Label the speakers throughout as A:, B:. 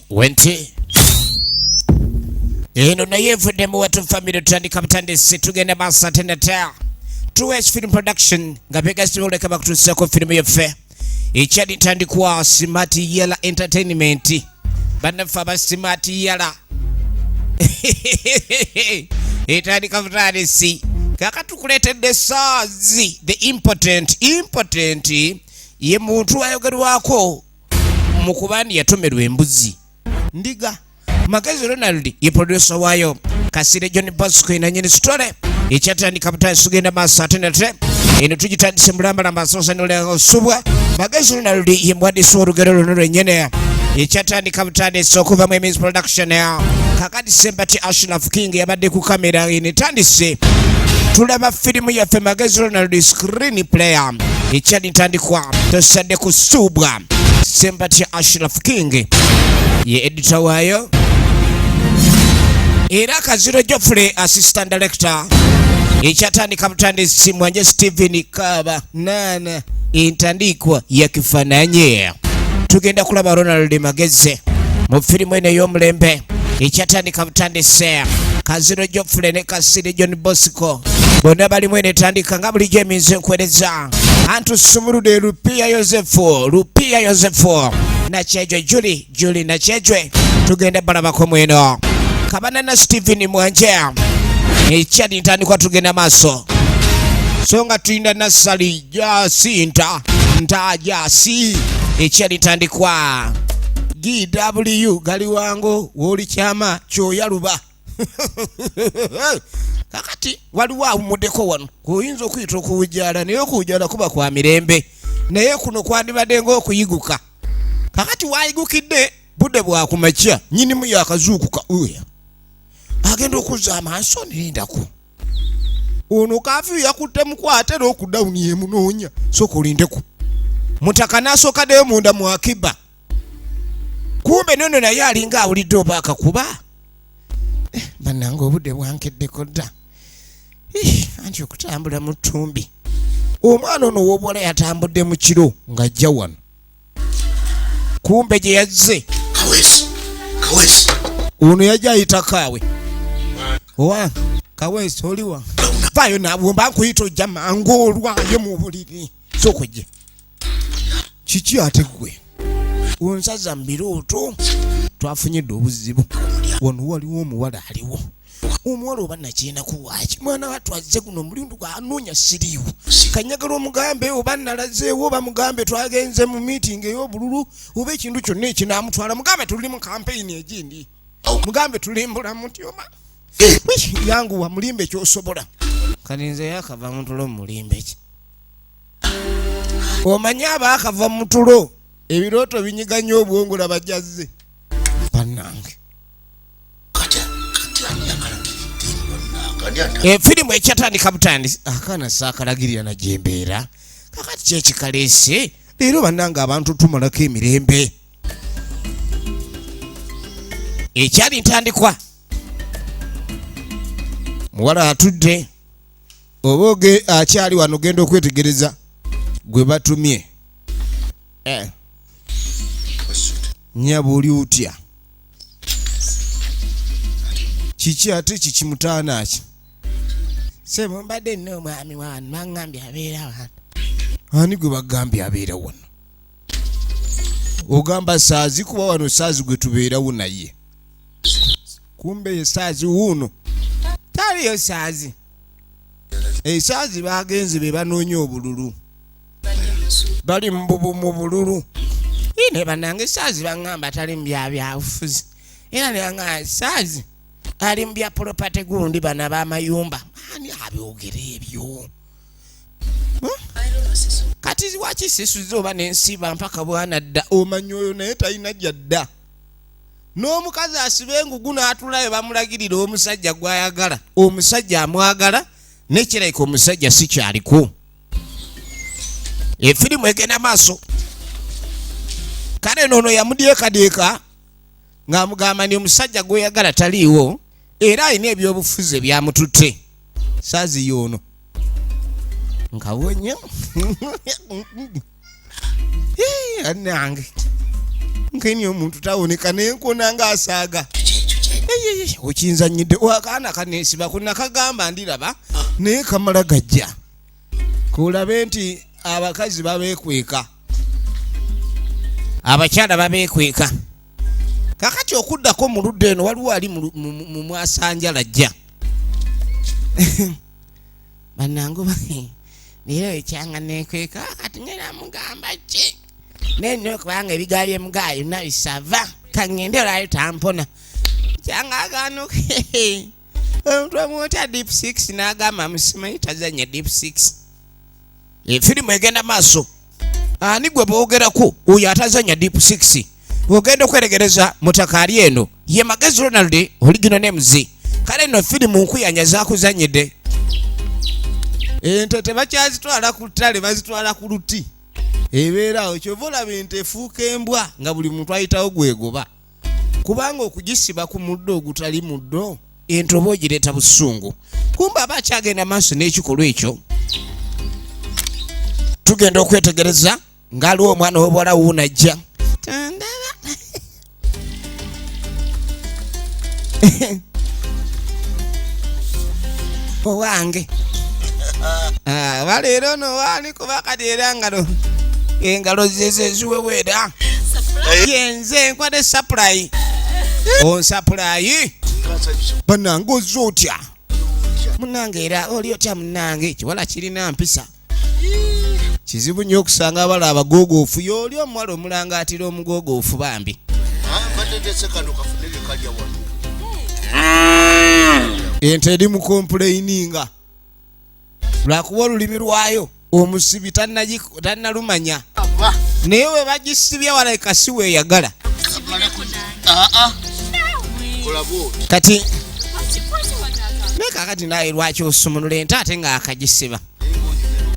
A: Wente eno naye evudde mu Watu Family. Tutandika butandisi, tugenda maaso ate nate. 2S Film Production nga begaziboleka bakutuusako firimu yaffe ekyali ntandikwa. Smart Yala Entertainment, bannaffe aba Smart Yala, etandika butandisi. Kaka tukuleetedde Saazi the Important. Important ye muntu ayogerwako mu kuba ndi yatomerwa embuzi ndiga. Magezi Ronald ye producer waayo, Kasire John Bosco nanyini story. Ekyatandika butandisi, tugenda maaso ate nate. Eno tugitandise mulambalamba asosanolesubwa. Magezi Ronald ye muwandiisi w'olugero luno lwennyene, ekyatandika butandisi, okuva mu Emis Production. Kakati Sembati Ashraf King yabadde ku kamera. Eno etandise, tulaba firimu yaffe, Magezi Ronald screen player, ekyali ntandikwa, tosadde kusuubwa. Sembati Ashraf King ye editor waayo, era Kaziro Joffrey assistant director. Ekyatandika butandisi, Mwanje Stephen Kaba nana entandikwa ya kifaananyi. Tugenda kulaba Ronald Magezi mu firimu eno ey'omulembe, ekyatandika butandise. Kaziro Joffrey ne Kasire John Bosco bonna balimu. Eno etandika nga bulijjo eminze nkwereza antu sumulude Lupia Yosefu, Lupia Yosefu Nakyejwe, Juli Juli Nakyejwe, tugenda balabako mweno Kabanana Stephen Mwanje. Ekyali ntandikwa, tugenda maaso, so nga tulina Nasali Jasinta Ntajasi. Ekyali ntandikwa, GW Galiwango wooli kyama kyoyaluba. Kakati waliwo awumuddeko wano oyinza okuyita okuwujjala, naye okuwujjala kuba kwa mirembe, naye kuno kwandibadde ng'okuyiguka. Kakati wayigukidde budde bwakumakya, nyinimu yakazuukuka, oya agenda okuzza amaaso nirindako ono kafiyu yakutte mukwate era okudawuni yemunoonya. Sooka olindeko mutaka n'asooka ddeyo munda mu akiba, kumbe nono naye alinga awulidde oba akakuba. Bannange, obudde bwankeddeko dda. Anti okutambula mu ttumbi, omwana ono ow'obuwala yatambudde mu kiro ng'ajja wano, kumbe gye yazze.
B: Kawesi, Kawesi.
A: Ono yajja ayita kaawe owa Kawesi, oliwa? Vaayo nabwomba nkuyita ojja mangu, olwayo mu buliri. Sooka ojje. Kiki ate gwe onsaza mu birooto? Twafunyidde obuzibu wano, waliwo omuwala aliwo, omuwala oba nakyenaku waaki, mwana wattu azze guno omulindu gwanoonya siriiwo. Kanyagala omugambe oba nalazeewo, oba mugambe twagenze mu meeting ey'obululu, oba ekintu kyonna ekinamutwala. Mugambe tuli mu kampeyini egindi, mugambe tulimbula mutyoma. Yanguwa, mulimbe kyosobola. Kati nze yakava mutulo, mulimbe ki? Omanyi abaakava mu tulo ebirooto binyiga nnyo obwongo. Laba jazze, bannange.
B: Kati ani yakalagiridde bannange? Ani ata?
A: Efirimu ekyatandika butandisi, akaana saakalagirira nagyembeera. Kakati kyekikaleese leero, bannange, abantu tumalako emirembe. Ekyali ntandikwa, muwala atudde oba akyali wano, genda okwetegereza gwe batumye. Nyaba, oli otya? Kiki ate kiki mutaana ki? Sebo, mbadde nina omwami wano, baŋŋambye abeera wano. Ani gwe bagambye abeera wano? Ogamba Saazi? Kuba wano Saazi gwe tubeerawo naye, kumbe ye Saazi wuuno taliyo. Saazi, esaazi bagenze be banoonya obululu, bali mu bululu. Ne bannange, Saazi baŋŋamba tali mu bya byabufuzi, era ne baŋŋamba Saazi ali mu bya property gundi, bano ab'amayumba. Ani abyogera ebyo? Kati waki sisuze oba nensiiba mpaka bwanadda? Omanyi oyo naye talina gyadda, n'omukazi asiba engugu n'atulayo, bamulagirira omusajja gw'ayagala, omusajja amwagala, nekirabika omusajja si kyaliko. Efirimu egenda maaso. Kale noono yamudyekadyeka ng'amugamba nti omusajja gw'oyagala taliiwo, era alina ebyobufuzi ebyamututte. Saazi yoono nkawonye. Nange Nkeni omuntu tawoneka naye nkona nga asaaga. Okinzanyidde akaana kaneesiba ku nakagamba ndiraba naye kamala gajja. Kulabe nti abakazi babeekweka. Abakyala babeekweka. Kakati okuddako mu ludda eno waliwo ali mu mwasanjala ajja. Bannange leero ekyanga neekweka kati ngenda mugamba ki? Naye nnyo kubanga ebigaali emugaali byonna bisava kangende olwayo tampona. Kyanga aganuke. Omuntu omwota deep six n'agamba musimanyi tazanya deep six. Efirimu egenda maaso. Ani gwe boogerako oyo atazanya deep six? Ogenda okweregereza mutaka ali eno ye Magezi Ronald original names. Kale eno firimu nkuyanya zakuzanyidde. Ente tebakyazitwala ku ttale, bazitwala ku luti. Ebeera awo kyova olaba ente efuuka embwa nga buli muntu ayitawo gwegoba. Kubanga okugisiba ku muddo ogutali muddo ente oba ogireeta busungu. Kumbe aba akyagenda maaso n'ekikolwa ekyo. Tugenda okwetegereza ng'aliwo omwana w'obuwala wuuno ajja. Tandaba. Owange. Baleero ono waani kuba kati era ngalo engalo zeze ziweweera. Yenze nkwate supply. Onsapulayi. Bannange ozze otya? Munnange era oli otya munnange? Ekiwala kirina mpisa. Kizibu nnyo okusanga abala abagogoofu. Y'oli omuwala omulangaatira omugogoofu bambi. Ente eri mu kompuleyininga lwakuba olulimi lwayo omusibi tannalumanya. Naye we bagisibye walabika si weeyagala. Kati naye kaakati naye lwaki osumulula ente ate ng'akagisiba?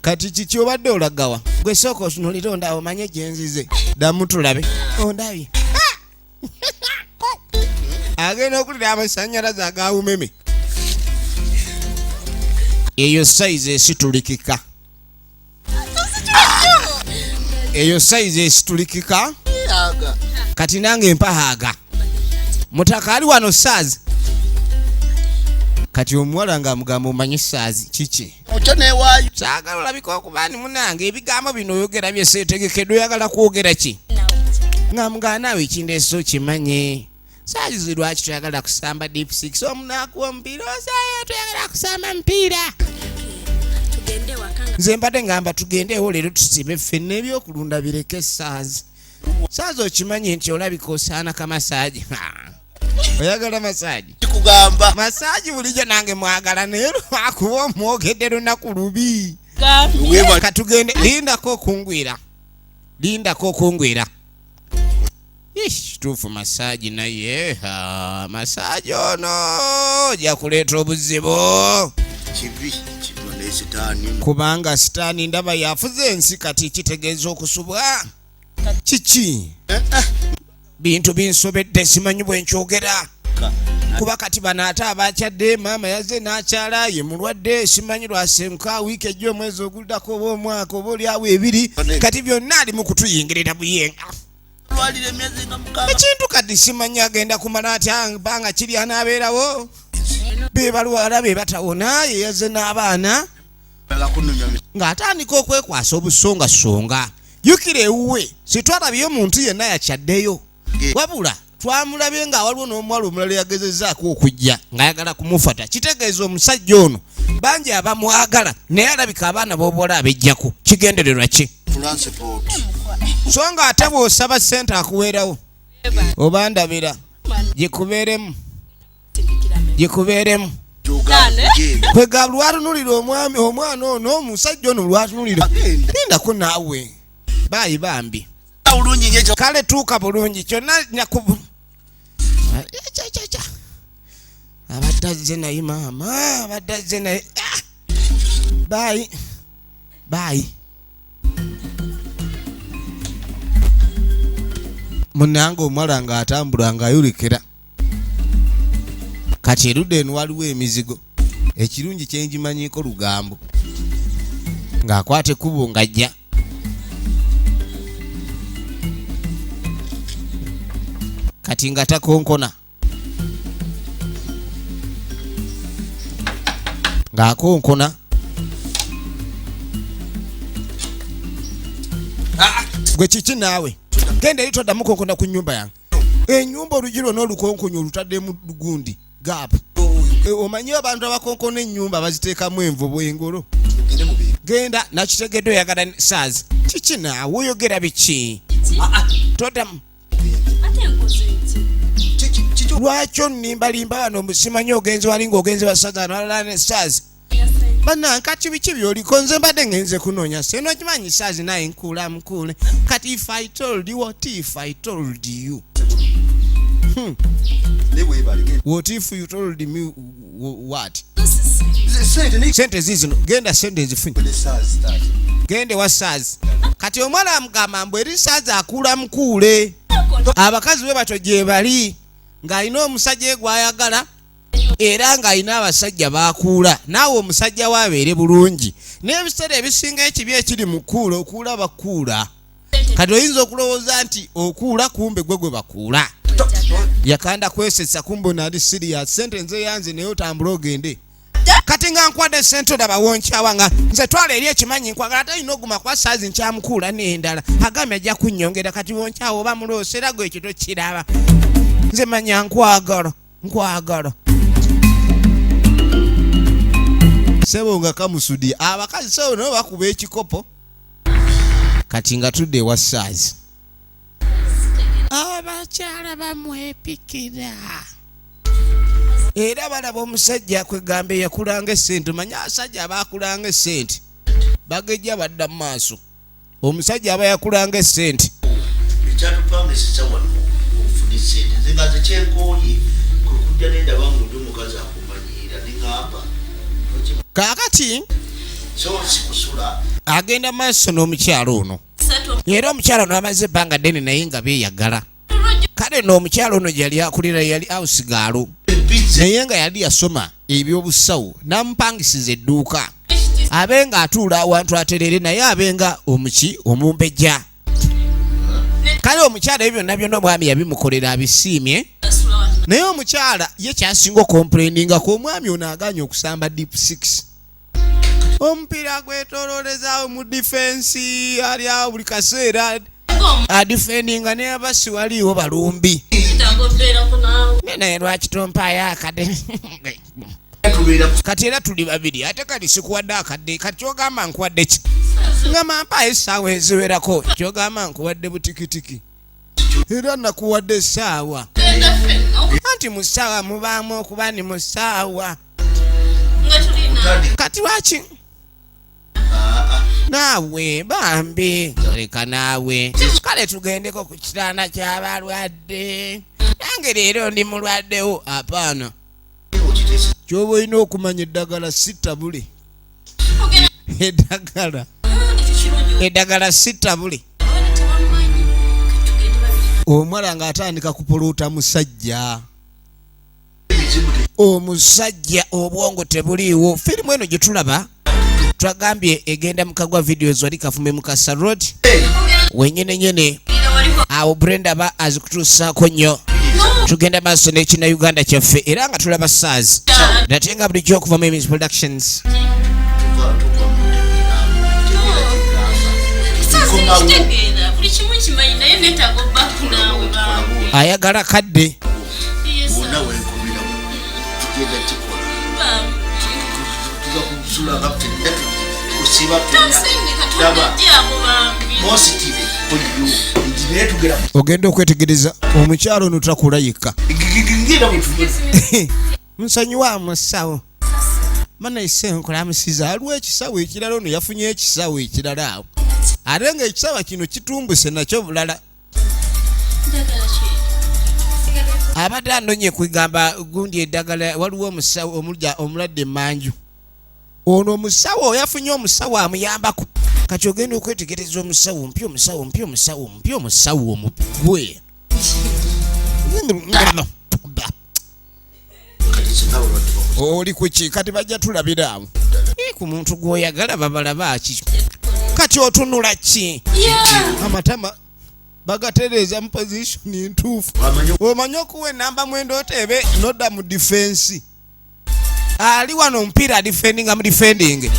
A: Kati kiki obadde olagawa? Gwe sooka otunulire ondabe omanye gye nzize. Ddamu tulabe. Ondabye. Agenda okulira amasannyalaze aga umeme. Eyo sayizi esitulikika. Eyo sayizi esitulikika. Kati nange mpahaaga. Mutaka ali wano saazi. Kati omuwala ng'amugamba omanyi saazi kiki? Saagala olabika okuba ni munange ebigambo bino oyogera bye seetegekedde oyagala kwogera ki? Ng'amugamba naawe ekindeese okimanye. Saazi lwaki toyagala kusamba deep six? Omunaku omupiira osaayo toyagala kusamba mupiira. Nze mbadde ngamba tugendeewo leero tusibe ffenna ebyokulunda bireke saazi. Saazi okimanyi nti olabika osaana kamasaaji. Oyagala masaaji?
B: Kikugamba.
A: Masaaji bulijjo nange mwagala naye lwakuba omwogedde lunaku lubi. Katugende lindako okungwira. Lindako okungwira. Ish, kituufu masaaji naye masaaji ono ojja kuleeta obuzibu.
B: Kibi kino ne sitaani.
A: Kubanga sitaani ndaba yafuze ensi kati kitegeeza okusubwa. Kiki? Bintu binsobedde simanyi bwe nkyogera. Kuba kati bano ate abakyadde maama yazze n'akyala ye mulwadde simanyi lwasenguka wiiki ejja omwezi oguddako oba omwaka oba oli awo ebiri kati byonna ali mu kutuyingirira buyenga. Ekintu kati simanyi agenda kumala atya bbanga kiri anaabeerawo. Be balwala be batawona ye yazze n'abaana ng'atandika okwekwasa obusongasonga. Jjukira ewuwe sitwalabyeyo muntu yenna yakyaddeyo. Wabula twamulabye nga waliwo n'omuwala omulala eyagezezzaako okujja ng'ayagala kumufata. Kitegeeza omusajja ono bangi abamwagala naye alabika abaana b'obuwala abejjako. Kigendererwa ki? So ng'ate bw'osaba ssente akuweerawo. Oba ndabira gikubeeremu. Gikubeeremu. Kwega lwatunulira omwami omwana ono omusajja ono lwatunulira. Lindako naawe. Baayi bambi. Kale tuuka bulungi kyonna nyakubu. Abadde azze naye maama, abadde azze naye. Baayi. Baayi. Munnange omuwala ng'atambula ng'ayolekera. Kati erudda eno waliwo emizigo. Ekirungi kye ngimanyiiko lugambo. Ng'akwata ekkubo ng'ajja. Kati nga takonkona, ng'akonkona. Gwe kiki naawe? Genda eri, toddamu konkona ku nnyumba yange. Ennyumba olugi lwonna olukonkonye olutaddemu gundi gap. Omanyi abantu abakonkona ennyumba baziteekamu envubu, engolo.
B: Tugende mu bintu.
A: Genda, nakitegedde oyagala saazi. Kiki naawe, oyogera biki? Toddamu.
C: Ate nkoze ki?
B: Kiki?
A: Lwaki onimbalimba wano? Simanyi ogenze wali ng'ogenze basaza nalala ne saazi. Bannanka, biki byoliko? Nze mbadde ngenze kunoonya sente, okimanyi saazi naye nkuula mukuule. Kati if I told you, what if I told you?
B: Naye weebale, genda.
A: What if you told me what?
B: Sente ne
A: Sente zizino, genda, sente nzifunye.
B: Ne saazi, taata.
A: Gende wa saazi. Kati omwana amugamba mbu eri saazi akuula mukuule. Abakazi bwe batyo gye bali, ng'alina omusajja ye gw'ayagala era ng'alina abasajja bakuula. Naawe omusajja we abeere bulungi. N'ebiseera ebisinga ekibi ekiri mu kuula, okuula bakuula. Kati oyinza okulowooza nti okuula, kumbe gwe gwe bakuula. Yakanda kwesesa, kumbe ono ali serious. Sente nze yanze, naye otambule ogende. Kati nga nkwadde sente, olaba wonkyawa nga nze twala eri. Ekimanyi nkwagala, ate olina oguma kuba saazi nkyamukuula n'endala. Agambye ajja kunnyongera. Kati wonkyawa oba muloosa, era gwe ekyo tokiraba. Nze manya nkwagala, nkwagala sebo. Nga kamusudi abakazi sebo nabo bakuba ekikopo. Kati nga tudde ewa saazi, abakyala bamwepikira era balaba omusajja kwegamba eyakulanga esente. Omanye abasajja abakulanga esente bagejja badda mu maaso. Omusajja aba yakulanga esente.
B: Ekyatupangisisa wano ofune sente, nze nga nze kyenkooye kwe kujja nendaba ngaoli omukazi akumanyiira, neŋŋamba
A: Kaakati
B: so sikusula.
A: agenda maaso n'omukyalo ono, era omukyalo ono amaze ebbanga ddene naye nga beeyagala. Kale no omukyalo ono gyeyali akulira yali house girl, naye nga yali yasoma ebyobusawo, n'amupangisiza edduuka abe nga atuula awantu aterere, naye abe nga omuki omumbejja. Kale omukyala ebyo byonna byonna omwami yabimukolera, abisiimye. Naye omukyala ye kyasinga ocomplainingako, omwami ono aganye okusamba deep six, omupiira gwetololezaawo mu defense, ali awo buli kaseera adefendinga, naye abasi waliiwo balumbi. Naye lwaki tompaayo akadde?
B: Tubeera.
A: Kati era tuli babiri, ate kati sikuwadde akadde. Kati kyogamba nkuwadde ki? Ngamba mpaayo essaawa eziwerako. Kyogamba nkuwadde butikitiki, era nakuwadde essaawa. Anti mu ssaawa mubaamu okuba ni mu ssaawa. Kati lwaki naawe bambi leka naawe? Kale tugendeko ku kitanda ky'abalwadde, nange leero ndi mulwaddewo. Apaana, kyoba olina okumanya eddagala si tabule, eddagala, eddagala si tabule. Omuwala ng'atandika kupuluuta musajja, omusajja obwongo tebuliiwo. Firimu eno gye tulaba twagambye egenda mukagwa Videos, wali Kafume Mukasa Road wenyenenyene awo. Brenda ba azikutuusaako nnyo. Tugenda maaso n'ekina Uganda kyaffe, era nga tulaba sars nate nga bulijjo okuva mu Emis Productions.
C: Kitegeera buli kimu kimanyi, naye neetaaga obbaku naawe bambi.
A: Ayagala kadde.
B: Wonna wenkomerawo tugenda kikola.
C: Bambi.
B: Tuza kusula nga ffenna, kusiba ffenna.
C: Tonsindika.
B: Laba.
C: Tonjajjaako bambi.
B: Positive oyo naye tugera.
A: Ogenda okwetegereza omukyalo ono takula yekka.
B: Ngenda bwe.
A: Nsonyiwa musawo, manayise nkulamusiza. Aliwo ekisawo ekirala, ono yafunye ekisawo ekirala awo, ate nga ekisawo kino kitumbuse nakyo bulala.
C: Njagala ki?
A: Abadde anonye kwegamba gundi eddagala. Waliwo omusawo omulya omulwadde emanju. Ono omusawo yafunye omusawo amuyambako. Kati ogenda okwetegereza omusawo mpya, omusawo mpya, omusawo mpya, omusawo omugwe.
B: Kati singa abalwadde bakusa.
A: Oli kuki? Kati bajja tulabira awo. Ku muntu gw'oyagala babalaba ki? Kati otunula ki? Amatama. Bagatereeza mu position entuufu. Omanyi okuwa enamba 9 oteebe nodda mu defense. Ali wano omupiira defendinga mu defending.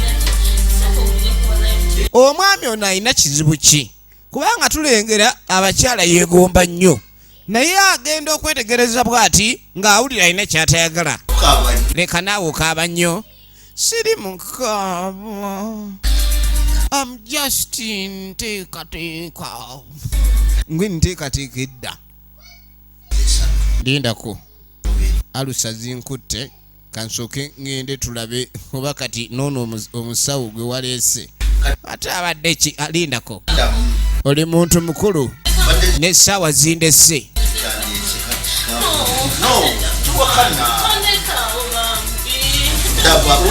A: Omwami ono alina kizibu ki? Kubanga tulengera abakyala yeegomba nnyo, naye agenda okwetegereza bw'ati ng'awulira alina ky'atayagala. Leka naawe okaaba nnyo. Siri mukaaba. I'm just nteekateeka. Ngwe nteekateeka edda. Lindako. Alusa zinkutte, kansooke ŋŋende tulabe oba kati n'ono omusawo gwe waleese. Ate abadde ki? Lindako. Oli muntu mukulu n'essaawa zindesse.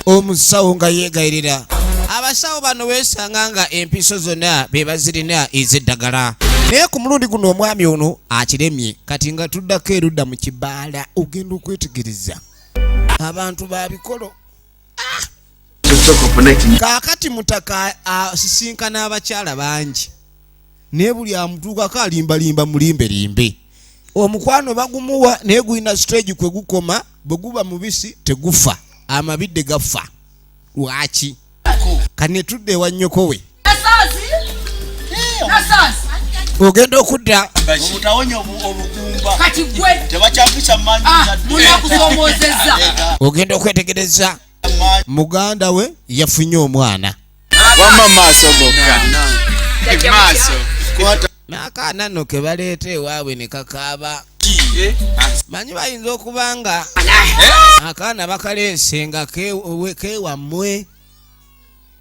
A: Omusawo nga yeegayirira. Abasawo bano weesanga nga empiso zonna be bazirina ez'eddagala, naye ku mulundi guno omwami ono akiremye. Kati nga tuddako erudda mu kibaala, ogenda okwetegereza abantu ba bikolo. Kaakati mutaka asisinkana abakyala bangi, naye buli amutuukako alimbalimba mulimbelimbe. Omukwano bagumuwa naye gulina stage kwe gukoma, bwe guba mubisi tegufa, amabidde gafa. Lwaki? Kane tudde ewa nnyoko we. Ogenda okudda
B: obutawonya obugumba.
D: Kati gwe.
B: Tebakyakisa maanyi muzadde.
D: Munakusomoozezza.
A: Ogenda okwetegereza muganda we yafunye omwana.
E: Wamma maaso gokka. Maaso.
A: N'akaana nno ke baleeta ewaabwe ne kakaaba. Manyi bayinza okuba nga akaana bakaleese nga kewammwe.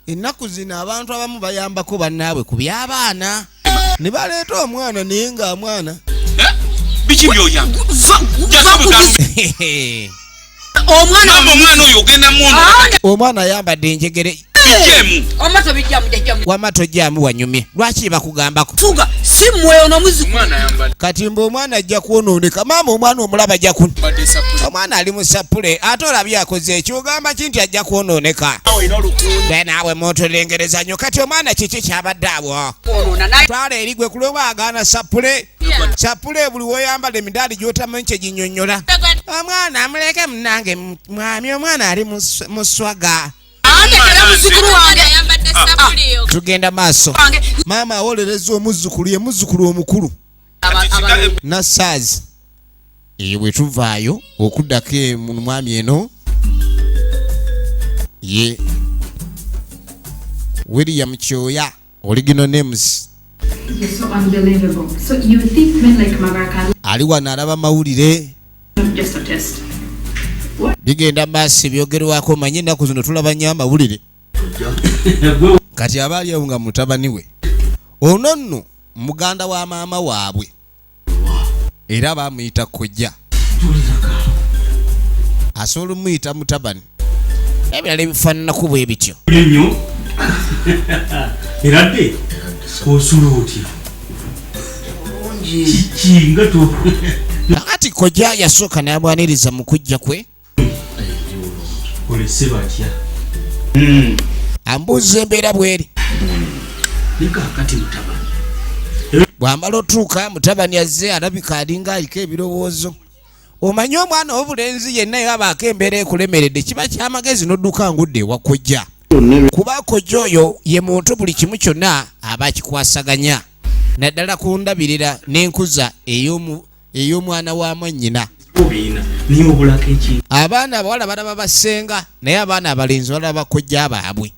A: Ennaku zino abantu abamu bayambako bannaabwe ku by'abaana ne baleeta omwana naye nga mwana.
E: Biki by'oyamba?
D: Omwana
E: Mama, omwana oyo ogenda mwono.
A: Omwana ayambadde enjegere.
E: Bijjeemu.
D: Wamma tobijjamu, jajjamu.
A: Wamma tojjaamu wanyumye. Lwaki bakugambako?
D: Fuga, si mmwe ono muzzukulu.
E: Omwana ayambadde.
A: Kati mbu omwana ajja kwonooneka. Maama omwana omulaba ajja ku-
E: Mbadde sapule.
A: Omwana ali mu sapule, ate olabye akoze eki, ogamba ki nti ajja kwonooneka? Naye naawe mutulengereza nnyo. Kati omwana kiki kyabadde awo?
D: Kwonoona, naye-
A: Twala eri gwe kulwoba agaana sapule. Sapule buli w'oyambala emidaali gy'otamanyi kye ginnyonnyola. Omwana amuleke munnange, mwami omwana ali mu swaga.
D: Andekera muzzukulu wange.
C: Ayambadde sapule eyo.
A: Tugenda maaso.
D: Wange.
A: Maama awolereza omuzzukulu, ye muzzukulu omukulu. Nassaazi. Eyo bwe tuvaayo okuddako mwami eno ye William Kyoya, original names.
F: You're so unbelievable. So you think men like Mabaraka
A: Ali wano alaba mawulire.
F: just a test?
A: Bigenda maaso ebyogerwako, manye ennaku zino tulaba nnyo amawulire. Kati aba ali awo nga mutabani we ono nno muganda wa maama waabwe, era bamuyita kojja, asobola omuyita mutabani ebirala ebifaananako bwe bityo.
G: Nnyo eradde osula otya? Kiki nga to
A: Kakati kojja yasooka n'amwaniriza mu kujja kwe.
G: Olese batya?
A: Ambuuza embeera bweri.
G: Ne kaakati mutabani
A: Bw'amala otuuka, mutabani azze alabika alinga aliko ebirowoozo. Omanyi omwana w'obulenzi yenna yabaako embeera ekulemeredde, kiba kyamagezi n'odduka ngudde ewa kojja, kuba kojja oyo ye muntu buli kimu kyonna aba akikwasaganya, naddala ku ndabirira n'enkuza ey'omwana wa mwannyina.
G: Obiina naye obulako ekintu.
A: Abaana abawala balaba basenga, naye abaana abalenzi balaba kojja baabwe.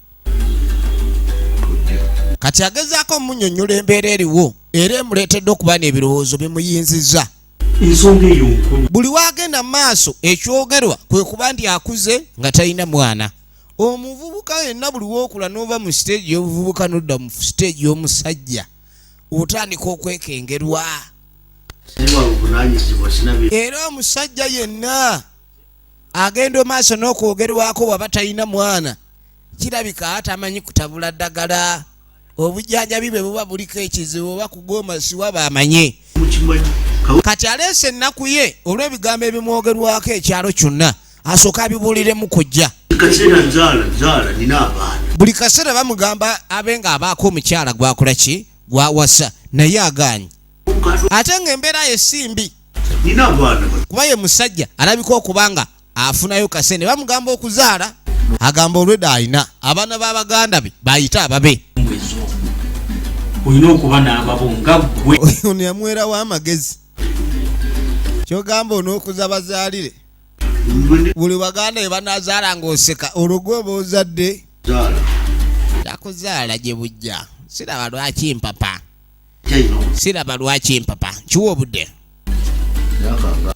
A: Kati agezaako omunnyonnyola embeera eriwo era emuleetedde okuba n'ebirowoozo bimuyinzizza.
G: Ensonga eyo nkulu.
A: Buli wagenda mu maaso ekyogerwa kwe kuba nti akuze nga talina mwana. Omuvubuka yenna buli wookula n'ova mu siteegi y'obuvubuka n'odda mu siteegi y'omusajja, otandika okwekengerwa. Era omusajja yenna agenda maaso n'okwogerwako bw'aba talina mwana, kirabika atamanyi kutabula ddagala, obujjanjabi bwe buba buliko ekizibu oba kugoma siwa bamanye. Kati aleese ennaku ye olw'ebigambo ebimwogerwako ekyalo kyonna, asooka abibuuliremu kujja.
B: Kaseera nzaala, nzaala, nina abaana.
A: Buli kaseera bamugamba abe ng'abaako omukyala gwakola ki, gwawasa, naye agaanyi. Ate ng'embeera ye si mbi kuba ye musajja alabika okuba nga afunayo kasente. Bamugamba okuzaala, agamba olwedda alina abaana b'abaganda be bayite ababe.
G: Olina okuba n'ababo nga ggwe.
A: Ono yamuwerawo amagezi, kyogamba onookuza bazaalire buli baganda be banazaala ng'oseka, olwo gwe oba ozadde takuzaala gye bujja. Siraba lwaki mpapa, siraba lwaki mpapa. Nkiwa obudde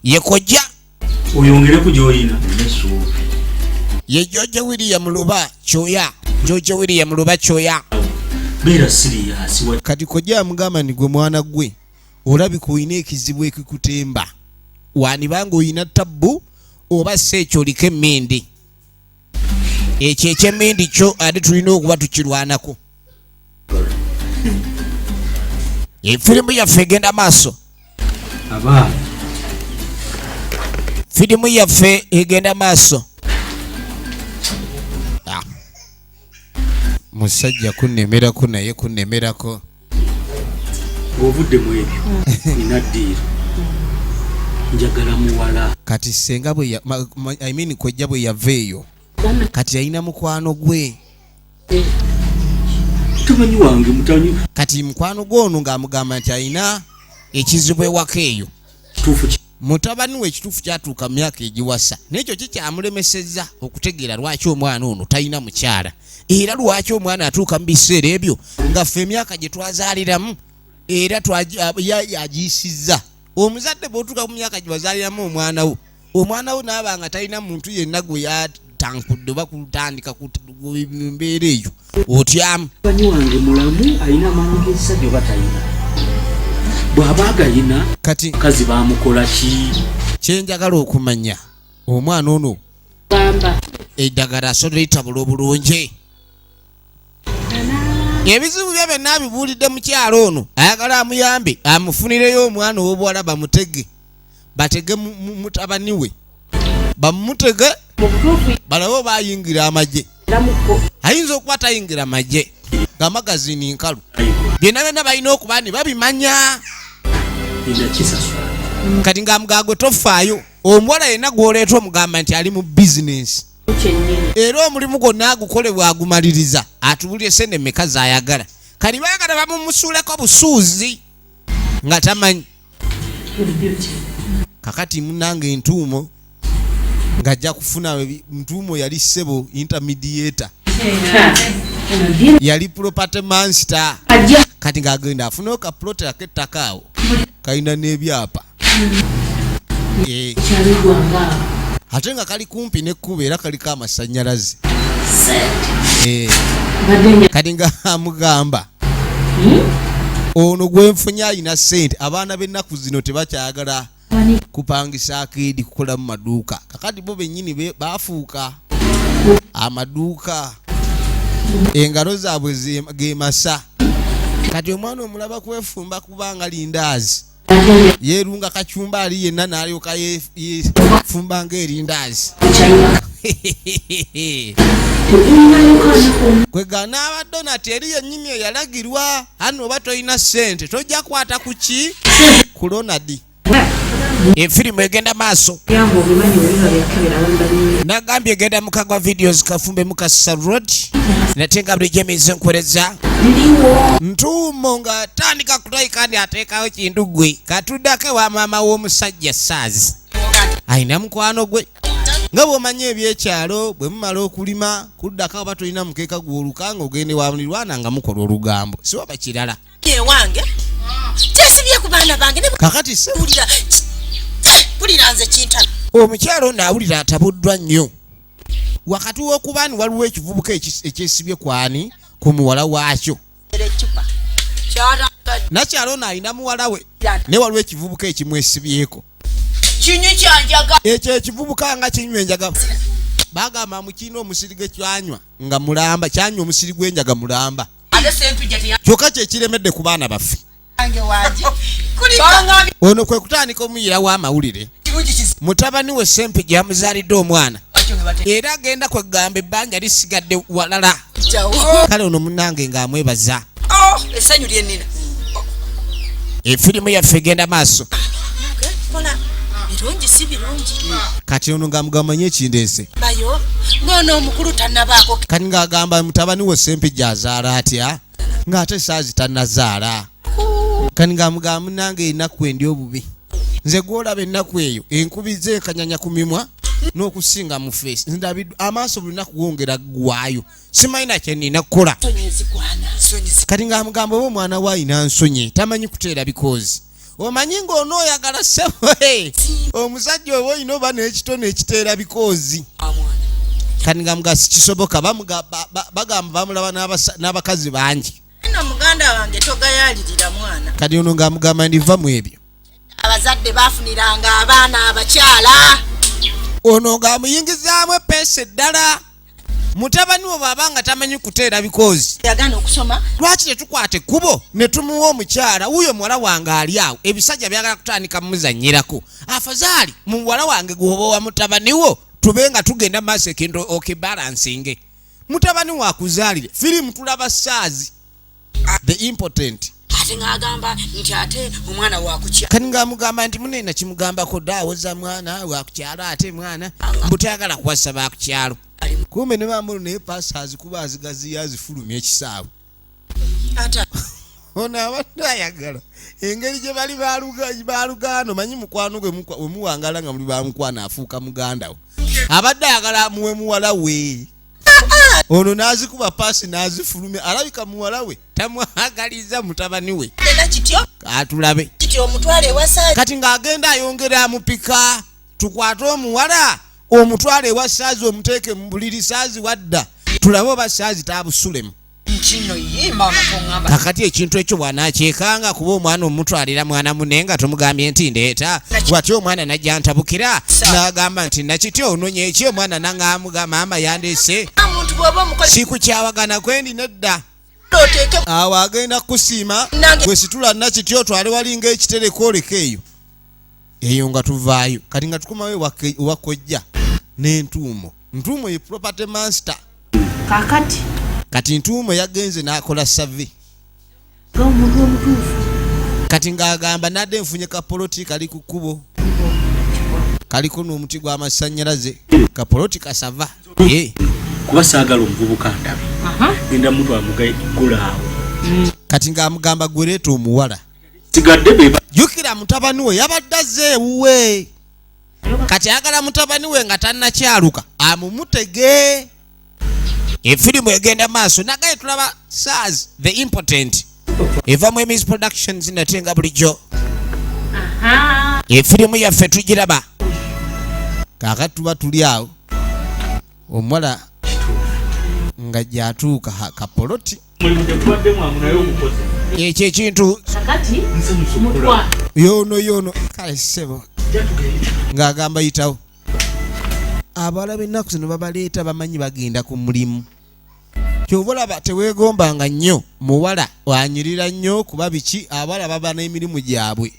A: ye kojja.
G: Oyongere ku gy'olina.
A: Ye George William Luba Kyoya, George William Luba Kyoya.
G: Beera serious.
A: Kati kojja yamugamba ni gwe mwana gwe olabika olina ekizibu ekikutemba, wandibanga olina tabbu oba si ekyo oliko emmindi. Ekyo ekyemmindi kyo ate tulina okuba tukirwanako. Efirimu yaffe egenda maaso.
G: Abaana.
A: Firimu yaffe egenda maaso. Ah. Musajja kunnemerako naye kunnemerako.
G: Ng'ovudde mu ebyo, nina ddiiro, njagala muwala.
A: Kati senga bwe ya- ma- ma- I mean kojja bwe yava eyo, kati yalina mukwano gwe.
G: Mutabani wange, mutabani.
A: Kati mukwano gwe ono ng'amugamba nti alina ekizibu ewaka eyo.
G: Kituufu ki?
A: Mutabani we ekituufu kyatuuka mu myaka egiwasa, n'ekyo kikyamulemesezza okutegeera lwaki omwana ono talina mukyala, era lwaki omwana atuuka mu biseera ebyo nga ffe emyaka gye twazaaliramu era yagiyisizza. Omuzadde bw'otuuka mu myaka gye wazaaliramu omwana wo, omwana wo n'aba nga talina muntu yenna gwe yatankudde oba kutandika ku mbeera eyo, otyamu.
G: Mutabani wange mulamu, alina amaanyi g'ekisajja oba talina? Bw'aba agayina,
A: Kati
G: bakazi bamukola ki?
A: Kyenjagala okumanya, omwana ono eddagala asobola litabula obulungi? Ebizibu bye byonna abibuulidde mukyalo ono, ayagala amuyambe amufunireyo omwana ow'obuwala, bamutege, batege mutabani we, bamutege balabe oba ayingira amagye. Ayinza okuba tayingira magye nga magazini nkalu, byonna byonna balina okuba ne babimanya.
G: Nina kisasula.
A: Kati ng'amugamba, gwe tofaayo, omuwala yenna gw'oleeta omugamba nti ali mu bizinensi, era omulimu gwonna agukole, bwagumaliriza atubulye sente meka zayagala. Kati baagala bamumusuuleko busuuzi nga tamanyi. Kakati munange entuumo ng'ajja kufuna ntuumo yali ssebo intermediator, yali property master. Kati ng'agenda afuneyo ka plot ak'ettaka awo kalina n'ebyapa. Ate nga kali kumpi n'ekkubo era kaliko amasannyalaze. Kati nga amugamba ono gwenfunye alina ssente. Abaana b'ennaku zino tebakyagala kupangisa akeedi kukola mu maduuka. Kakati bo bennyini bafuuka amaduuka, engalo zaabwe ge masa. Kati omwana omulaba kwefumba kubanga lindaazi, yeerunga kacumba ali yenna n'alyoka yefumba ng'erindaazi. Kwega n'aba donati eri yennyini eyalagirwa ano, oba tolina ssente tojja kwata ku ki ku Ronald. Efirimu egenda maaso, nagambye egenda mukagwa videos kafumbe mukasa road, nate nga bulijjo emize nkuwereza ntuumo nga tandika kutayika ndi ateekawo kintu gwe katuddako ewa maama w'omusajja. Saazi alina mukwano gwe, nga bw'omanyi ebyekyalo, bwe mumala okulima kuddako oba tolina mukeeka gw'oluka nga ogende wa mulirwana nga mukola olugambo, si waba kirala.
H: Ewange kyesibye ku baana bange ne
A: Kakati se
H: pulira pulira nze kintana.
A: Omukyalo ono awulira atabuddwa nnyo wakati w'okuba ni waliwo ekivubuka ekyesibye kwani ku muwala waakyo.
H: Ecupa.
A: Nakyalo ono alina muwala we, naye waliwo ekivubuka ekimwesibyeko.
H: Kinywi kyanjaga.
A: Ekyo ekivubuka nga kinywa enjaga, bagamba mukiina omusiri gwe kyanywa nga mulamba, kyanywa omusiri gw'enjaga mulamba.
D: Ate sentujja teyange.
A: Kyokka kyekiremedde ku baana baffe.
D: Wangi
A: Ono kwe kutandika omuyirawo amawulire.
D: Kirungi kizi.
A: Mutabani we Sempi gyamuzaalidde omwana, era agenda kwegamba ebbanja lisigadde walala. Kale ono munange ng'amwebaza.
D: Essanyu lyennina.
A: Efirimu yaffe egenda maaso.
H: Kola birungi si birungi.
A: Kati ono ng'amugamba manyi ekindeese.
H: Bayo ng'ono omukulu tannabaako.
A: Kati ng'agamba mutabani we Ssempijja azaala atya ng'ate saazi tannazaala. Kati ng'amugamba munnange ennaku endi obubi. Nze gw'olaba ennaku eyo enkubiza enkanyanya ku mimwa n'okusinga mu feesi. Ndabiddwa amaaso buli lunaku gongera ggwayo. Simanyi na kye nnina kukola. Kati ng'amugamba oba omwana we alina nsonyi tamanyi kuteera bikoozi. Omanyi ng'onooyagala ssebo omusajja oba olina oba n'ekitone ekiteera bikoozi. Kati ng'amugamba sikisoboka bagamba bamulaba n'abakazi bangi.
H: Nno muganda wange togayaalirira mwana.
A: Kati ono ng'amugamba ndiva mu ebyo.
H: Abazadde baafuniranga abaana abakyala.
A: Ono ng'amuyingizaamu eppeesa eddala. Mutabani we bw'aba nga tamanyi kuteera bikoozi.
H: Yagaana okusoma.
A: Lwaki tetukwata ekkubo ne tumuwa omukyala? Wuuyo muwala wange ali awo. Ebisajja byagala kutandika muzannyirako. Afazaali muwala wange gw'oba owa mutabani wo tube nga tugenda maaso ekintu okibalansinge. Mutabani wo akuzaalire. Firimu tulaba saazi. The impotent.
D: Ate ng'agamba nti ate omwana wakukyala.
A: Kati ng'amugamba nti munene nakimugambako dda awoza mwana wakukyalo ate mwana mbu tayagala kuwasa bakukyalo. Kumbe ne bamulu naye paasi azikuba azigaziya azifulumya ekisaawe. Ono abadde ayagala engeri gye bali baluganda omanyi mukwano gwe we muwangala nga muli ba mukwano afuuka muganda we. Abadde ayagala muwe muwala we. Ono n'azikuba paasi n'azifulumya alabika muwala we tamwagaliza mutabani we. Atulabe. Kati ng'agenda ayongera amupika tukwate omuwala omutwale ewa Saazi omuteeke mu buliri Saazi wadda tulabe oba Saazi taabusulemu. Kakati ekintu ekyo bw'anaakyekanga kuba omwana omutwalira mwana munne nga tomugambye nti ndeeta watya omwana najja ntabukira n'agamba nti nakitya ononya eki omwana n'aŋŋamuga maama yandeese sikukyawagana kwendi nedda. Awo agenda kukusiima gwe situla nakitya otwale wali ng'ekitereko oleke eyo eyo nga tuvaayo kati nga tukomawo ewa kojja n'entuumo. Ntuumo ye property master.
C: Kakati.
A: Kati Ntuumo yagenze n'akola survey. Kati ng'agamba nadde nfunye kapoloti kali ku kkubo kaliko n'omuti gw'amasannyalaze kapoloti kasava.
G: Kuba saagala omuvubuka ndabe. Genda mutwala mugula awo.
A: Kati ng'amugamba gwe leeta omuwala.
G: Sigadde be ba-
A: Jjukira mutabani we yabadde azze ewuwe. Kati ayagala mutabani we nga tannakyaluka amumutege. Efirimu egenda maaso nagaye tulaba SARS the impotent eva mu Emmys Productions nate nga bulijjo. Efirimu yaffe tugiraba. Kaakati tuba tuli awo omuwala nga gy'atuuka kapoloti.
G: Mulimu tegubaddemu mwangu naye ogukoze.
A: Ekyo ekintu
C: Kakati, mutwa.
A: Yono yono kale ssebo ng'agamba yitawo. Abawala b'ennaku zino babaleeta bamanyi bagenda ku mulimu. Ky'ova olaba teweegombanga nnyo muwala wanyirira nnyo kuba biki abawala baba n'emirimu gyabwe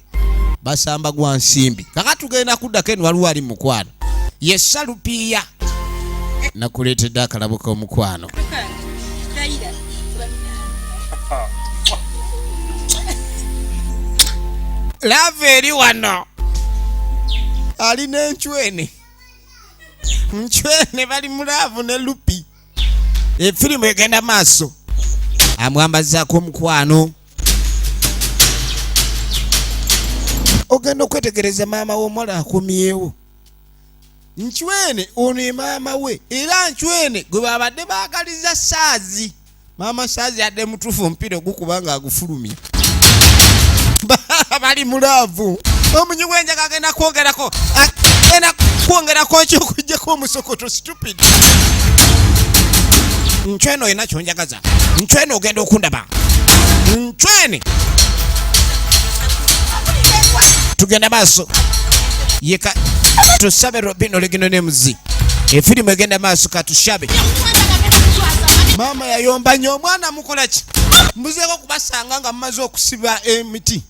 A: basamba gwa nsimbi. Kakati tugenda kuddako eno waliwo ali mukwano. Ye Salupiya. Nakuleetedde akalabo k'omukwano. Lava eri wano. Ali n'encwene. Ncwene bali mu laavu ne Lupi. Efirimu egenda maaso. Amwambazaako omukwano. Ogenda okwetegereza maama w'omuwala akomyewo. Ncwene ono ye maama we era Ncwene gwe babadde baagaliza Saazi. Maama Saazi adde mutuufu omupiira ogukuba ng'agufulumya. Bali mu laavu. Omunywi w'enjaga agenda kwongerako. Agenda kwongerako ki okuggyako omusokoto stupid. Ncwene olina ky'onjagaza. Ncwene ogenda okundaba. Ncwene. Tugenda maaso. Yeka tusabe Robin Oligino ne Muzi. Efirimu egenda maaso katushabe. Maama yayomba nnyo omwana mukola ki? Mbuzeeko kubasanga nga mumaze okusiba emiti.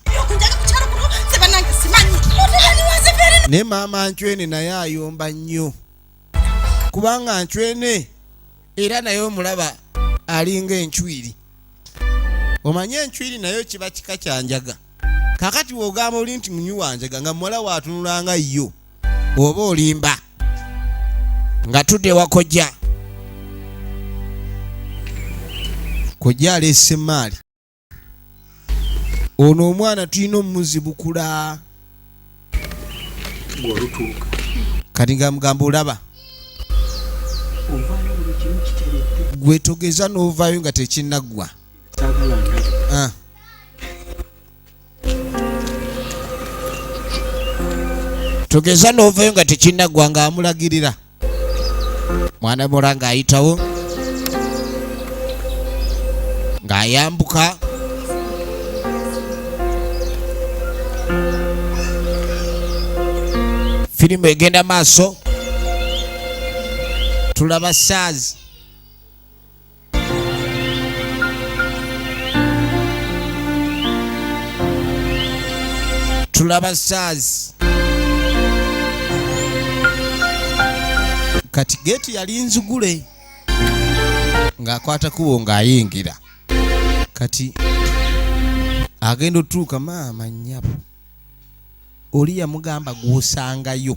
A: Naye maama Ncwene naye ayomba nnyo. Kubanga Ncwene era naye omulaba alinga enchwiri. Omanyi enchwiri nayo kiba kika kya njaga.
I: Kakati wogamba oli nti munywi wanjaga nga muwala waatunulanga yo, oba olimba.
A: Nga tudde wa kojja.
I: Kojja aleese emaali. Ono omwana tulina omuzibukula.
G: Bw'olutuuka.
I: Kati nga mugamba olaba.
G: Ovaayo buli kimu kiteredde.
I: Gwe togeza n'ovaayo nga tekinnaggwa.
G: Saagala ndabe.
A: Togeza n'ovaayo nga tekinnaggwa, ng'amulagirira. Mwana muwala ng'ayitawo ng'ayambuka. Firimu egenda maaso, tulaba saazi. Tulaba saazi.
I: Kati geeti yali nzigule, ng'akwata kubo ng'ayingira. Kati agenda otuuka, maama nnyabo oli yamugamba gw'osangayo.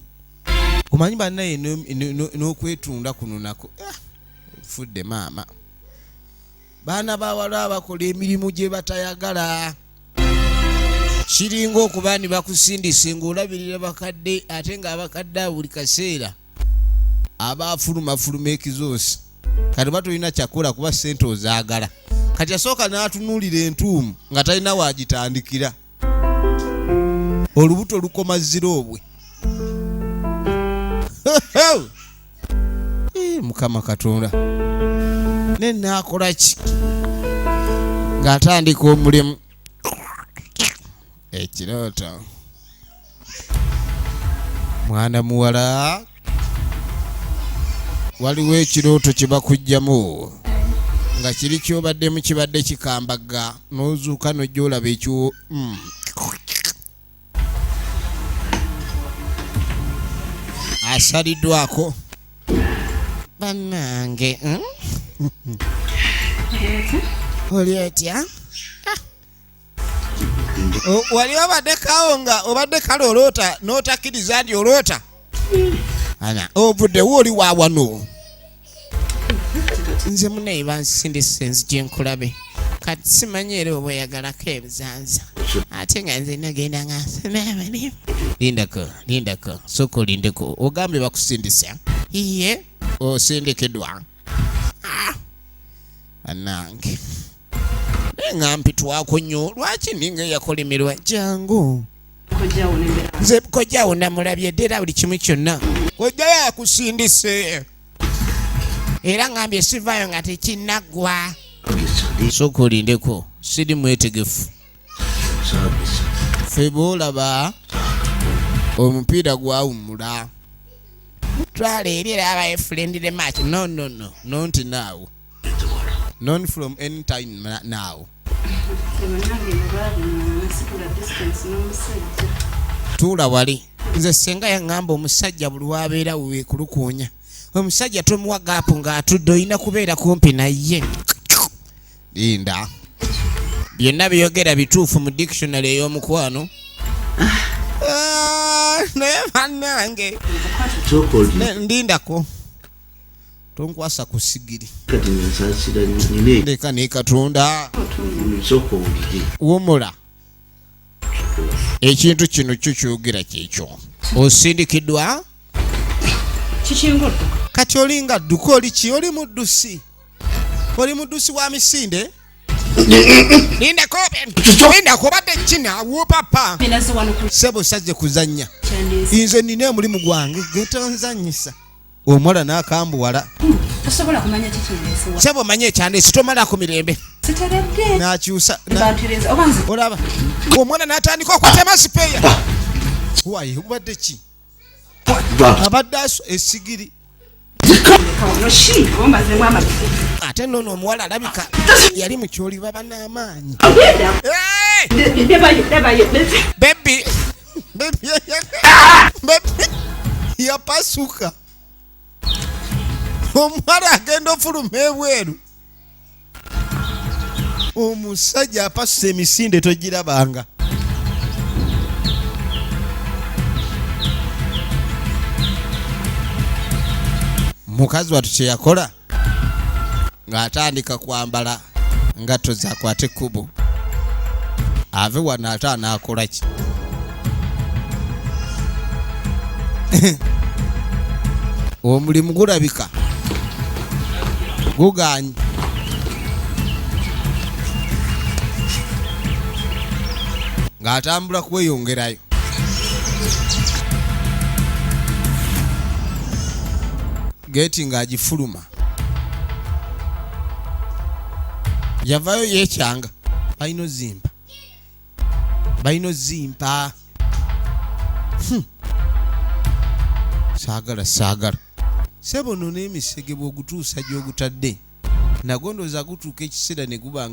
I: Omanyi bannaye n'okwetunda kuno nako, fudde maama. Baana bawala abakola emirimu gye batayagala.
A: Kiringa okuba ni bakusindise ng'olabirira bakadde, ate ng'abakadde abo buli kaseera
I: abaafulumafuluma ekizoosi. Kati oba tolina kyakola kuba ssente ozaagala. Kati asooka n'atunuulira entuumu nga talina waagitandikira. Olubuto lukoma ziroobwe. Mukama Katonda,
A: ne naakola ki? Ng'atandika omulimu. Ekirooto. Mwana muwala, waliwo ekirooto kye bakuggyamu nga kiri ky'obaddemu kibadde kikambagga, n'ozuuka n'ojja olaba ekiwo. Asaliddwako. Bannange, Oli otya?
I: Wali obadde kawo nga obadde kale oloota n'otakkiriza nti oloota.
A: Ana, ovuddewo oli wa wano. Nze munaye bansindise nzije nkulabe. Kati simanyi era oba oyagalako ebizanza. Ate nga nze nagenda nga nsoma. Lindako, lindako, sooka olindeko. Ogambye bakusindisa. Iye, osindikiddwa. Bannange. Naye nga mpitwako nnyo, lwaki ninga eyakolimirwa? Jangu. Nze kojjaawo namulabye dda era buli kimu kyonna.
I: Kojja yakusindise.
A: Era ngambye sivaayo nga tekinnaggwa. Sooka olindeko, siri mwetegefu.
I: Ffe bw'olaba omupiira gwawummula.
A: Twala eri era abaye friendly match.
I: No, no, no, not now. Not from any time now.
A: Tuula wali. Nze ssenga yaŋŋamba omusajja buli w'abeera weekulukuunya. Omusajja tomuwa gaapu ng'atudde, olina kubeera kumpi naye.
I: Linda.
A: Byonna byogera bituufu mu dictionary ey'omukwano.
I: Naye bannange. Ndindako. Tonkwasa ku sigiri.
B: Kati nsaasira nina
I: Leka ne Katonda.
B: Nsooka owulire.
A: Wumula. Ekintu kino kyo kyogera kyekyo. Osindikiddwa?
C: Kikinga odduka.
I: Kati olinga dduka oli ki? Oli muddusi. Oli muddusi wa misinde?
A: Lindako, lindako obadde kina wupapa.
C: Minazo wano ku
I: Ssebo sajje kuzannya.
C: kyandizi.
I: Nze nina omulimu gwange getonzannyisa. Omuwala n'akambuwala.
C: Tosobola kumanya kikindeese wa.
A: Ssebo manye ekyandeese tomala ku mirembe.
C: Siteredde.
I: N'akyusa,
C: Bantereza oba nze.
I: Olaba. Omwana n'atandika okutema sipeeya. Wayi, obadde ki? Abadde aso esigiri.
A: Ate nno omuwala alabika yali mu kyoli baba n'amaanyi. Baby.
I: Baby. Baby. Yapasuka. Omuwala agenda ofuluma ebweru. Omusajja apasusa emisinde togirabanga. Mukazi wattu kye yakola ng'atandika kwambala ngatto zakwate ekkubo ave wano, ate anaakola ki? Omulimu gulabika guganye. Ng'atambula kweyongerayo. Geeti ng'agifuluma, yavayo yekyanga balina ozimpa, balina ozimpa. Saagala, saagala sebo. No n'emisege bw'ogutuusa gy'ogutadde nagwo, ndowooza gutuuka ekiseera ne guba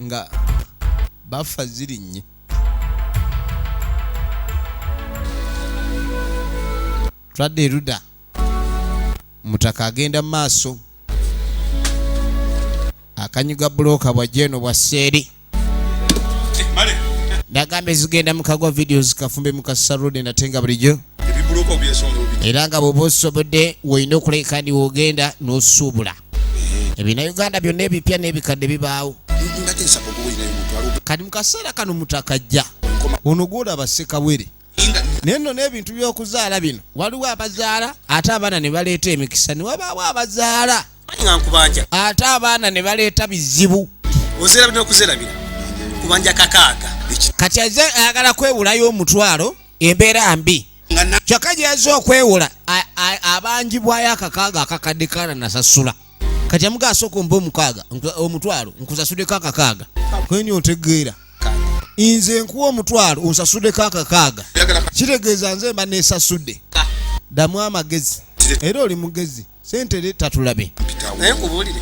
I: nga bafa zirinnye. Twadde erudda, mutaka agenda mu maaso akanyuga bulooka bwajja eno bwa seeri. Nagamba ezigenda mu Kagwa Videos, Kafumbe mu Kasarode, nate nga bulijjo era nga bw'oba osobodde wolina okuleka ndi wogenda n'osuubula ebinauganda byonna ebipya n'ebikadde bibaawo. Kati mu kaseera kano mutaka ajja ono gwolaba Ssekawere, naye nno n'ebintu by'okuzaala bino, waliwo abazaala ate abaana ne baleeta emikisa, ne wabaawo abazaala
J: nga nkubanja
A: ate abaana ne baleeta bizibu.
J: Ozerabira okuzerabira kubanja kakaaga.
A: Kati aze ayagala kwewulayo omutwalo, embeera mbi, kyokka gyaze okwewola abanjibwayo akakaaga akakadde kana nasasula. Kati amuga asooka omba omukaaga, omutwalo nkusasuddeko akakaaga. Kweni ontegeera, nze nkuwa omutwalo onsasuddeko akakaaga, kitegeeza nze mba nesasudde. Ddamu amagezi, era oli mugezi, sente leeta tulabe.
J: Naye nkubuulire.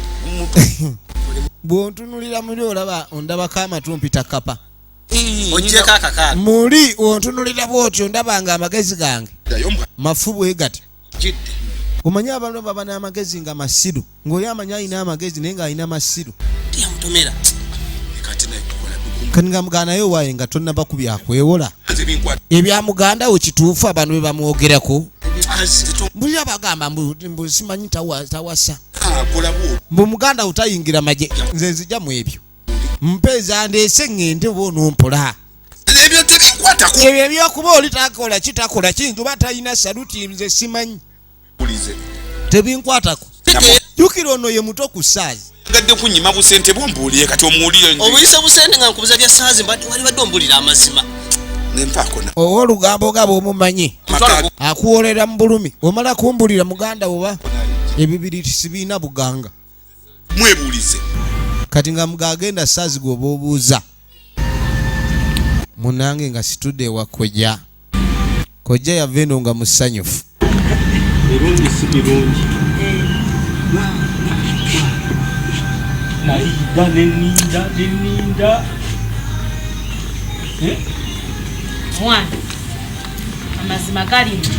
I: Bw'ontunulira muli olaba ondabako amatu mpita kapa.
J: Ogyeko akakaaga.
A: Muli ontunulira bwotyo ndaba nga amagezi gange
I: mafu bwe gati.
J: Jidde.
I: Omanyi abantu baba n'amagezi nga masiru, ng'oli amanyi alina amagezi naye ng'alina masiru.
J: Yamutomera.
I: Kati nga mugana naye waaye nga tonnaba ku byakwewola
A: ebya muganda wo kituufu, abantu be bamwogerako mbulira bagamba mbu simanyi tawasa, mbu muganda wo tayingira magye. Nze nzija mu ebyo, mpeeza ndeese ŋŋende oba onompola.
E: Ebyo tebinkwatako.
A: Ebyo ebyokuba oli takola kitakola kiyinza oba talina saluti, nze simanyi, tebinkwatako. Jjukira ono ye muto ku saazi.
E: Gadde kunyima busente bwombuulire, kati omuwulire.
J: Obuyise busente nga nkubuza bya saazi, mbadde wali badde ombuulira amazima.
E: Nempaako na
A: Owoolugambo nga bw'omumanyi akuwolera mu bulumi, omala kumbulira muganda woba
I: ebibiri sibiina buganga.
E: Mwebuulize.
I: Kati nga mugagenda saazi gweoba obuuza munange nga situdde ewa kojja. Kojja yava eno nga musanyufu.
G: Birungi si birungi, nalinda neninda neninda. Eh?
C: Mwana, amazima gali nti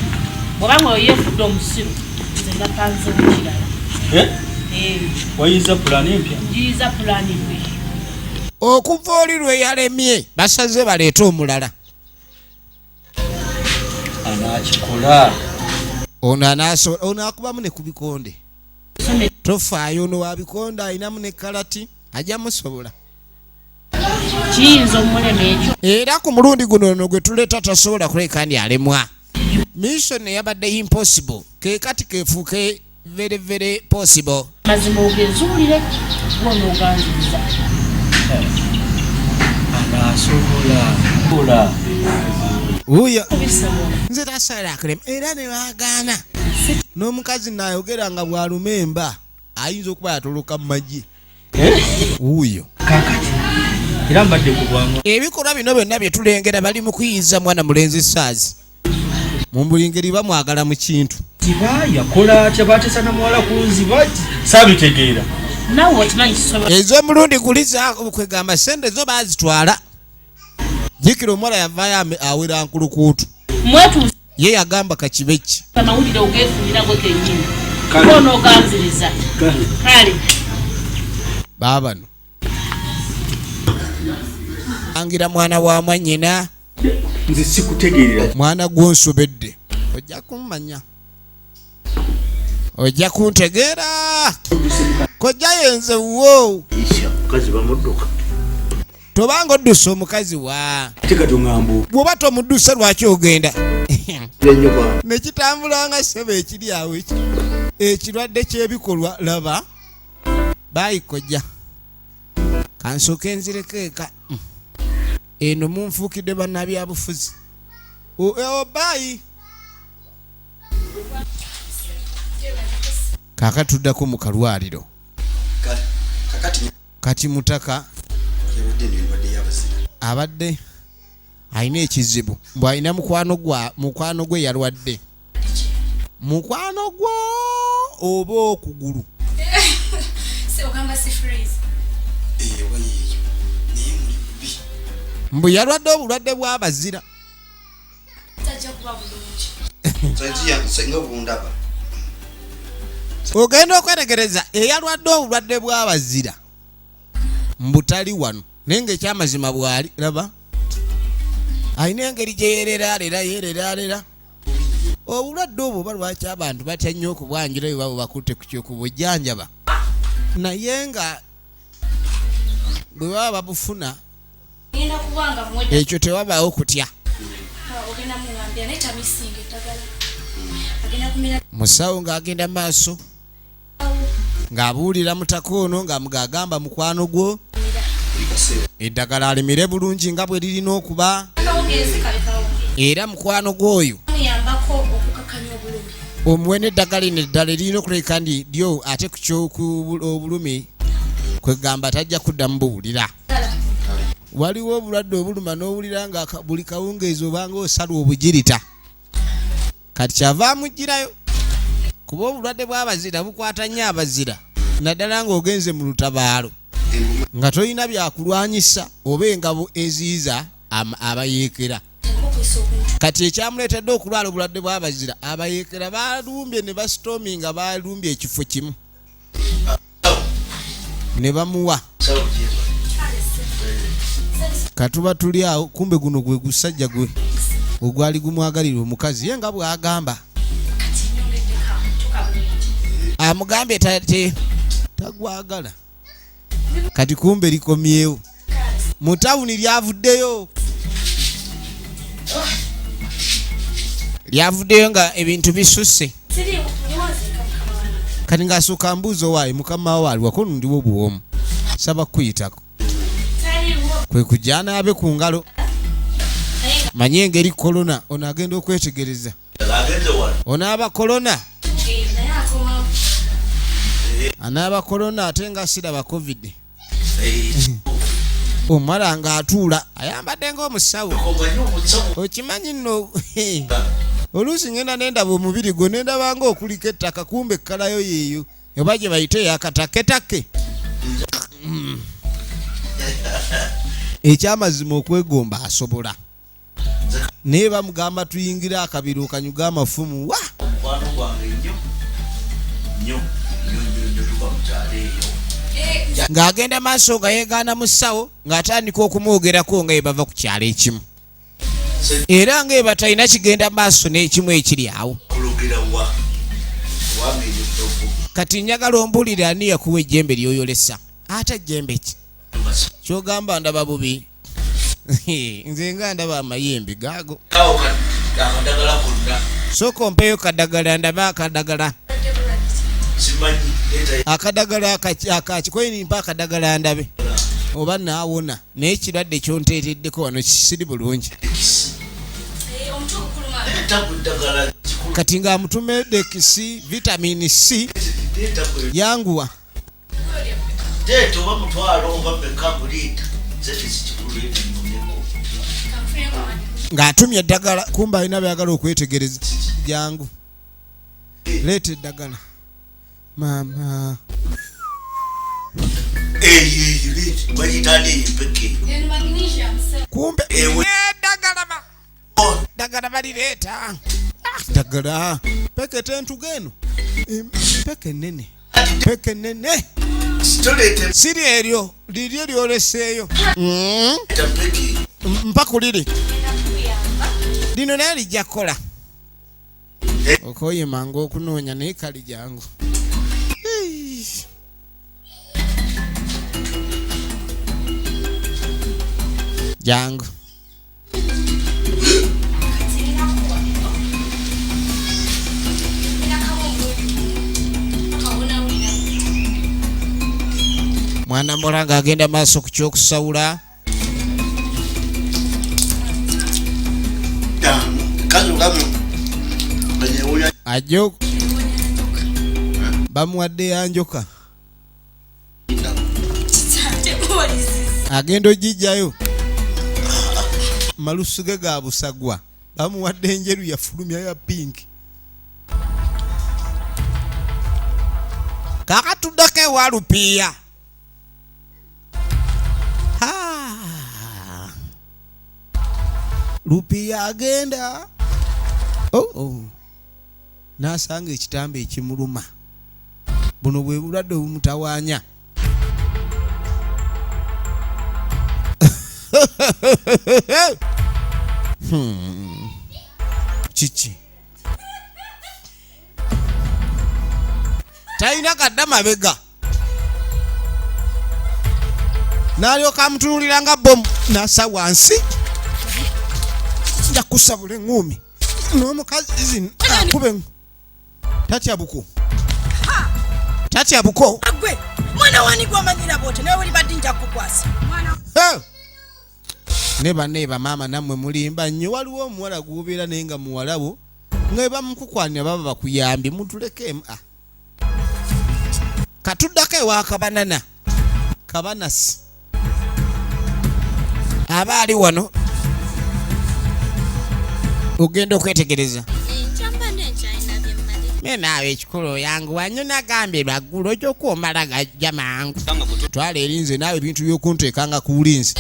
C: bw'obanga oyo yeefudde omusiru, nze napanzewo kirala.
G: Eh?
C: Eh,
G: Wayiza pulaani empya?
C: Njiyiza pulaani mbi.
A: Okuva oli lwe yalemye, basaze baleete omulala.
G: Anakikola.
I: Ono anasobola, ono akubamu ne ku bikonde, tofaayo, ono wa bikonde, alinamu ne kalati, ajja musobola.
C: Kiyinza omulema ekyo.
A: Era ku mulundi guno ono gwe tuleeta tasobola kuleka ndi alemwa. Mission eyabadde impossible kekati kefuuke very very possible.
C: Mazima ogezuulire gwonooganziriza.
G: Anasobola kola.
I: Wuuyo.
C: Kubisobola.
I: Nze tasobola kulema era ne bagaana n'omukazi naayogera nga bw'aluma emba, ayinza okuba yatoloka mu magye wuuyo.
G: Kakati era mbadde ku bwangu.
A: Ebikolwa bino byonna bye tulengera, bali mu kuyiza mwana mulenzi saazi,
I: mu buli ngeri bamwagala mu kintu.
G: Ziba yakola atya? Batesa na muwala kunziba, saabitegeera.
C: Naawe okimanyi kisobola.
A: Ez'omulundi guli kwegamba sente zo baazitwala.
I: Jjukira omuwala yavaayo awera nkulukuutu.
C: Mwetuusa.
A: Ye yagamba kakibe ki.
C: Amawulire ogeefunira gwe kennyini gwonooganziriza, kale.
I: Baabano
A: angira mwana wa mwannyina.
G: Nze sikutegeerera.
I: Mwana gwonsobedde, ojja kummanya. Ojja kuntegeera. Kojja yenze wo.
B: Isha mukazi bamudduka.
I: Tobanga oddusa omukazi wa.
G: Ate kati oŋŋamba
I: Bw'oba tomuddusa lwaki ogenda?
B: Nnyo ba.
I: Ne kitambula nga ssebo ekiri awo ekirwadde ky'ebikolwa laba. Baayi kojja. Kansooke nzireko eka. Eno munfuukidde bannabyabufuzi. Baayi. Kaakati tuddako mu kalwaliro. Kati mutaka abadde alina ekizibu mbw alina mukwano gwe yalwadde. Mukwano gwo oba okugulu. Mbu yalwadde obulwadde bw'abazira. Ogenda okwetegereza eyalwadde obulwadde bw'abazira mbu tali wano, naye ng'ekyamazima bw'ali laba alina engeri gye yeereraalera yeereraalera. Obulwadde obwo oba lwaki abantu batya nnyo okubwanjula bwe baba bakutte ku ky'okubujjanjaba, naye nga bwe baba babufuna ekyo tewabaawo kutya. Musawo ng'agenda maaso ng'abuulira mutaka ono ng'amugamba mukwano gwo eddagala alimire bulungi nga bwe lirina okuba, era mukwano gw'oyo omuwe n'eddagala lino eddala eririna okulabika nti lyo ate ku ky'obulumi kwegamba tajja kuddamu buwulira. Waliwo obulwadde obuluma n'owulira nga buli kawungeezi obanga osalwa obugirita. Kati kyava amuggyirayo kuba obulwadde bw'abazira bukwata nnyo abazira, naddala ng'ogenze mu lutabaalo nga tolina byakulwanyisa oba engabo eziyiza abayeekera. Kati ekyamuleetedde okulwala obulwadde bw'abazira, abayeekera balumbye ne basitominga, balumbye ekifo kimu ne bamuwa. Katuba tuli awo, kumbe guno gwe gusajja gwe ogwali gumwagalira omukazi ye nga bw'agamba. Amugambye tagwagala. Kati kumbe likomyewo mu tawuni, lyavuddeyo lyavuddeyo nga ebintu bisusse. Kati ng'asooka mbuuza owaayi mukama we aliwako ndiwo buwomu, saba kukuyitako kwe kujja anaabe ku ngalo, manye engeri korona ono agenda okwetegereza. Onaaba korona, anaaba korona ate nga siraba covid. Omuwala ng'atuula ayambadde ng'omusawo. Okimanyi nno oluusi ngenda nendaba omubiri gwo nendaba ng'okuliko ettaka, kumbe ekkalayo yeeyo oba gye bayita eyakataketake. Ekyamazima okwegomba asobola, naye bamugamba tuyingire akabiro okanyuga amafumu wa.
B: Mukwano gwange nnyo nnyo nnyo nnyo nnyo, tuva mu kyalo eyo.
I: Ng'agenda maaso nga yeegaana musawo ng'atandika okumwogerako nga ye bava ku kyalo ekimu, era nga batalina kigenda maaso n'ekimu ekiri awo.
B: Kulogera wa wange eyo.
I: Kati njagala ombuulire ani yakuwa ejjembe lyoyolesa? Ate ejjembe ki kyogamba ndaba bubi? Nze nga ndaba amayembe gaago.
B: Kawo akadagala konna.
I: Sooka ompeeyo kadagala ndabe akadagala.
B: Simanyi leeta.
I: Akadagala akakikoyini, mpa akadagala ndabe oba naawona, naye ekirwadde kyonteeteddeko wano kisiri bulungi.
B: Leeta ku ddagala.
I: Kati ng'amutume dekisi vitamin C.
B: Leeta ku
I: Yanguwa.
B: Leeta oba mutwalo oba meka guleeta, sente sikikulu, leeta nfuneko.
I: Ng'atumye eddagala, kumba alina byagala okwetegereza. Jangu leeta eddagala maama.
B: Eyo leeta, bagiyita ani eyo empeke?
I: Kumbe
B: Ewe.
I: eddagala ddagala balireeta. Ddagala peke tentuga eno. Peke nene, peke nene.
B: Toleeta.
I: Siri eryo liryo lyoleseeyo.
B: Empeke.
I: Mpa ku liri lino naye lijja kukola. Okoye mangu okunoonya naye kali jangu. Jangu. Mwana mbola ng'agenda maaso ku ky'okusawula. Ajo bamuwadde ya njoka. Agenda ogijjayo malusu ge ga busagwa, bamuwadde enjeru yafulumya ya pinki. Kakatuddako ewa Lupiiya. Lupiiya agenda n'asanga ekitambo ekimuluma. Buno bwe bulwadde obumutawaanya. Kiki? Talina kadda mabega. N'alyoka amutunuulira nga bbomu n'assa wansi. Nja kusabula eŋŋuumi n'omukazi akube. Tatya buko. Tatya buko.
H: Gwe mwana wani gw'omanyira bw'otyo nawe oli badde nja kukukwasa.
I: Ne banne bamaama nammwe mulimba nnyo. Waliwo omuwala gw'obeera naye nga muwala wo nga bamukukwanira baba bakuyambye, mutuleke. Katuddako ewa Kabanana. Kabanasi aba ali wano ogenda okwetegereza. Me naawe ekikulu oyanguwa nnyo, nagambye lwaggulo ojja gajja mangu. Twala erinze naawe ebintu by'okunteekanga ku bulinzi.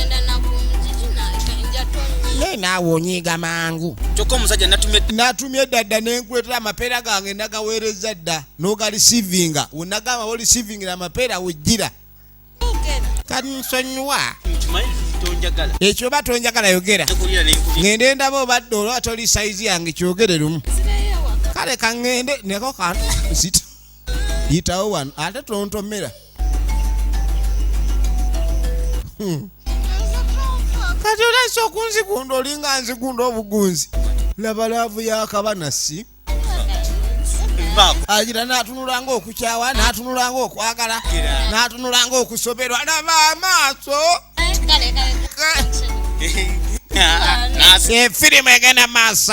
I: Naye naawe onyiiga mangu.
J: Kyokka omusajja
I: natumye dda nenkuleetera amapeera gange nagaweereza dda n'ogalisiivinga. Wenagamba wolisiivingira amapeera wejjira. Kati nsonyiwa. Ekyo oba tonjagala yogera. Ngende ndaba obadde olwa toli sayizi yange kyogere lumu. Kale kaŋŋende neko sita. Yitawo wano ate tontomera. Kati olese okunzigunda olinga nzigunda obugunzi. Laba laavu ya Kabanasi. Agira n'atunulanga okukyawa, n'atunulanga okwagala, n'atunulanga okusoberwa. Laba amaaso. Efirimu egenda maaso.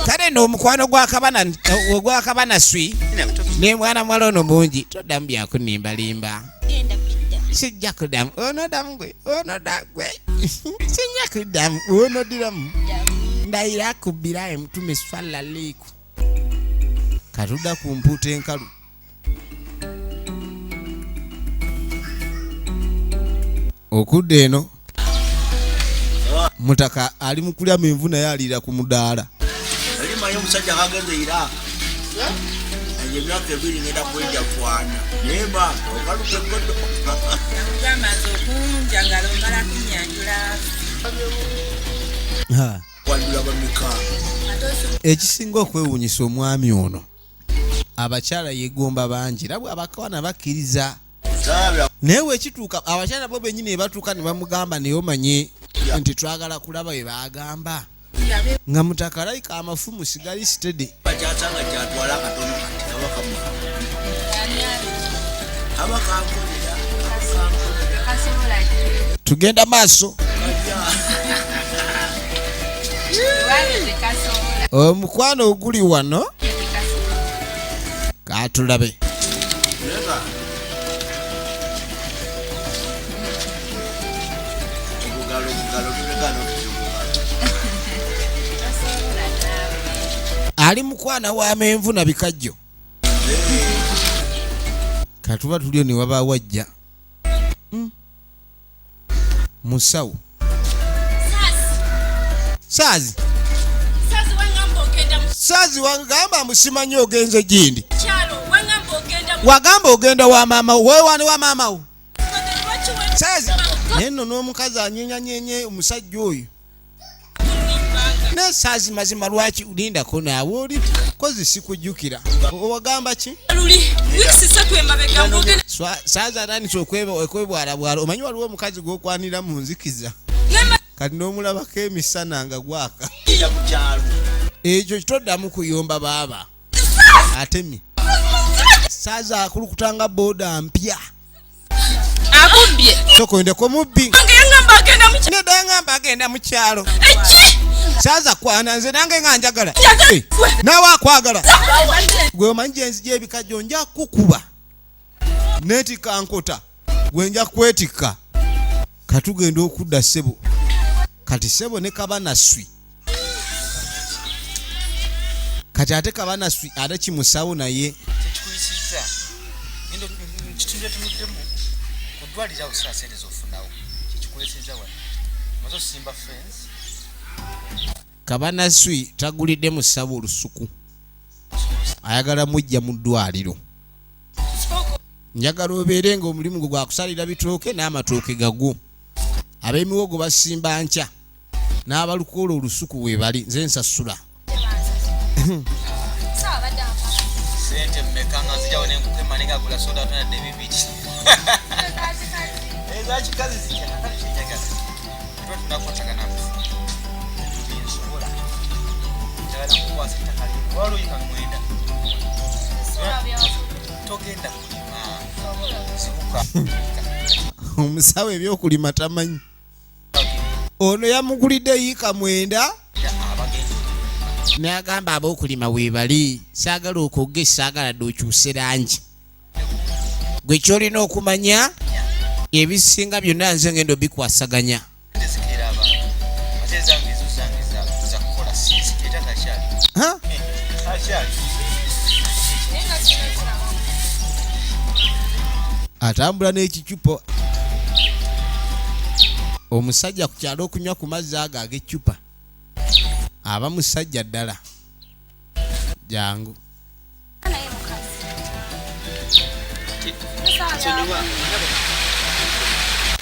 I: Kale nno omukwano gwa Kabanaswi ne mwana muwala ono mungi. Toddamu byakunimbalimba. Sijja kuddamu. Onoddamu gwe, onodda gwe. Sijja kuddamu, onoddiramu. Ndayira kubbira emutume swalla liiku. Katudda ku mpuuta enkalu. Okudda eno mutaka ali mu kulya menvu naye aliira ku mudaala.
B: Alimanyi omusajja kagenze Iraq. Emyaka ebiri ngenda kweja kwana. Naye ba okaluka eggodo.
H: Nakugamba nze okunjagala omala kunnyanjula.
B: Kwanjula bameka.
I: Ekisinga okwewuunyisa omwami ono, abakyala yeegomba bangi era bw'abakawana bakkiriza. Naye wekituuka abakyala bo bennyini batuuka ne bamugamba naye omanye nti twagala kulaba bwe baagamba. Nga mutaka alayika amafumu sigali steady.
B: Bakyasanga kyatwala akatono kati kaba kamala. Kaba kankolera.
I: Tugenda maaso. Omukwano oguli wano katulabe. Ali mukwana wa menvu na bikajjo. Katuba tulio ni waba wajja. Musawo. Sazi. Sazi wangamba musimanyi ogenze gindi. Wagamba ogenda wa mama, wewe wani wa mama wo. Sazi. Neno n'omukazi anyenyanyenye omusajja oyo. Naye saazi mazima lwaki lindako naawe oli kozi sikujjukira owagamba ki? Saazi atandise okwebwalabwala. Omanyi waliwo omukazi gw'okwanira mu nzikiza kati n'omulabako emisana nga gwaka. Ekyo kitoddamu kuyomba baaba atemye. Saazi akulukutanga booda mpya.
C: Akubbye.
I: Tokoyendeko mubbi. Nedda yangamba agenda mu kyalo. Saaza kwana nze nange nga njagala. Naawe akwagala. Gwe omanyi gye nzija ebikajjo nja kukuba. Neetikka nkota. Gwe nja kwetikka. Katugenda okudda ssebo. Kati ssebo ne Kabanaswi. Kati ate Kabanaswi ate kimusawo naye. Kabanaswi tagulidde musawo olusuku. Ayagala mujja mu ddwaliro. Njagala obeere ng'omulimu gwo gwa kusalira bitooke n'amatooke gago. Ab'emiwogo basimba nkya. N'abalukoola olusuku we bali nze nsasula.
K: Sente mmeka nga nzijawo ne nkukema ne gagula soda atonadde bibiri. Eza kikazi zijja kakati kyenjagala. Tuba tunakwatagana binsobola. Njagala nkukwasa ettaka lyo. Waliwo yiika 9. Togenda kulima. Zibuka.
I: Omusawo ebyokulima tamanyi. Ono yamugulidde yiika 9. N'agamba ab'okulima weebali, saagala okogge, saagala dde okyuse langi. Gwe ky'olina okumanya ebisinga byonna nze ngenda obikwasaganya. Atambula n'ekicupa. Omusajja ku kyalo okunywa ku mazzi ago ag'eccupa aba musajja ddala. Jangu.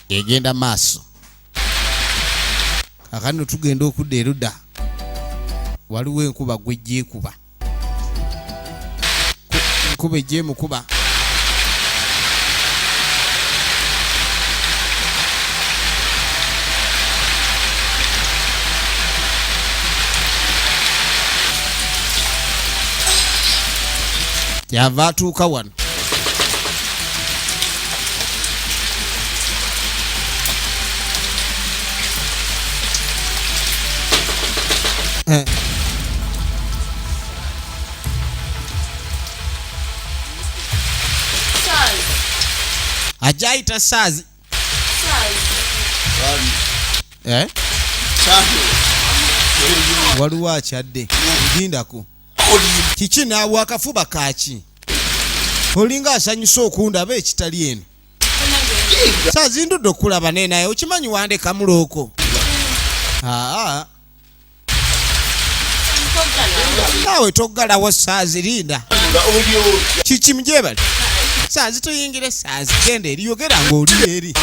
I: Egenda maaso. Kaakano tugenda okudda erudda. Waliwo enkuba gw'ejja ekuba. Enkuba ejja emukuba. Kyava atuuka wano. Ajayita Saazi. Waliwo akyadde. Lindako. Kiki naawe akafuba kaaki? Olinga asanyusa okundaba ekitali eno. Saazi ndudde okulaba naye naye okimanyi wandeka mulooko. Aa. Naawe toggalawo Saazi, linda. Kiki mujebale? Saazi tuyingire Saazi, genda eri yogera ng'oli eri.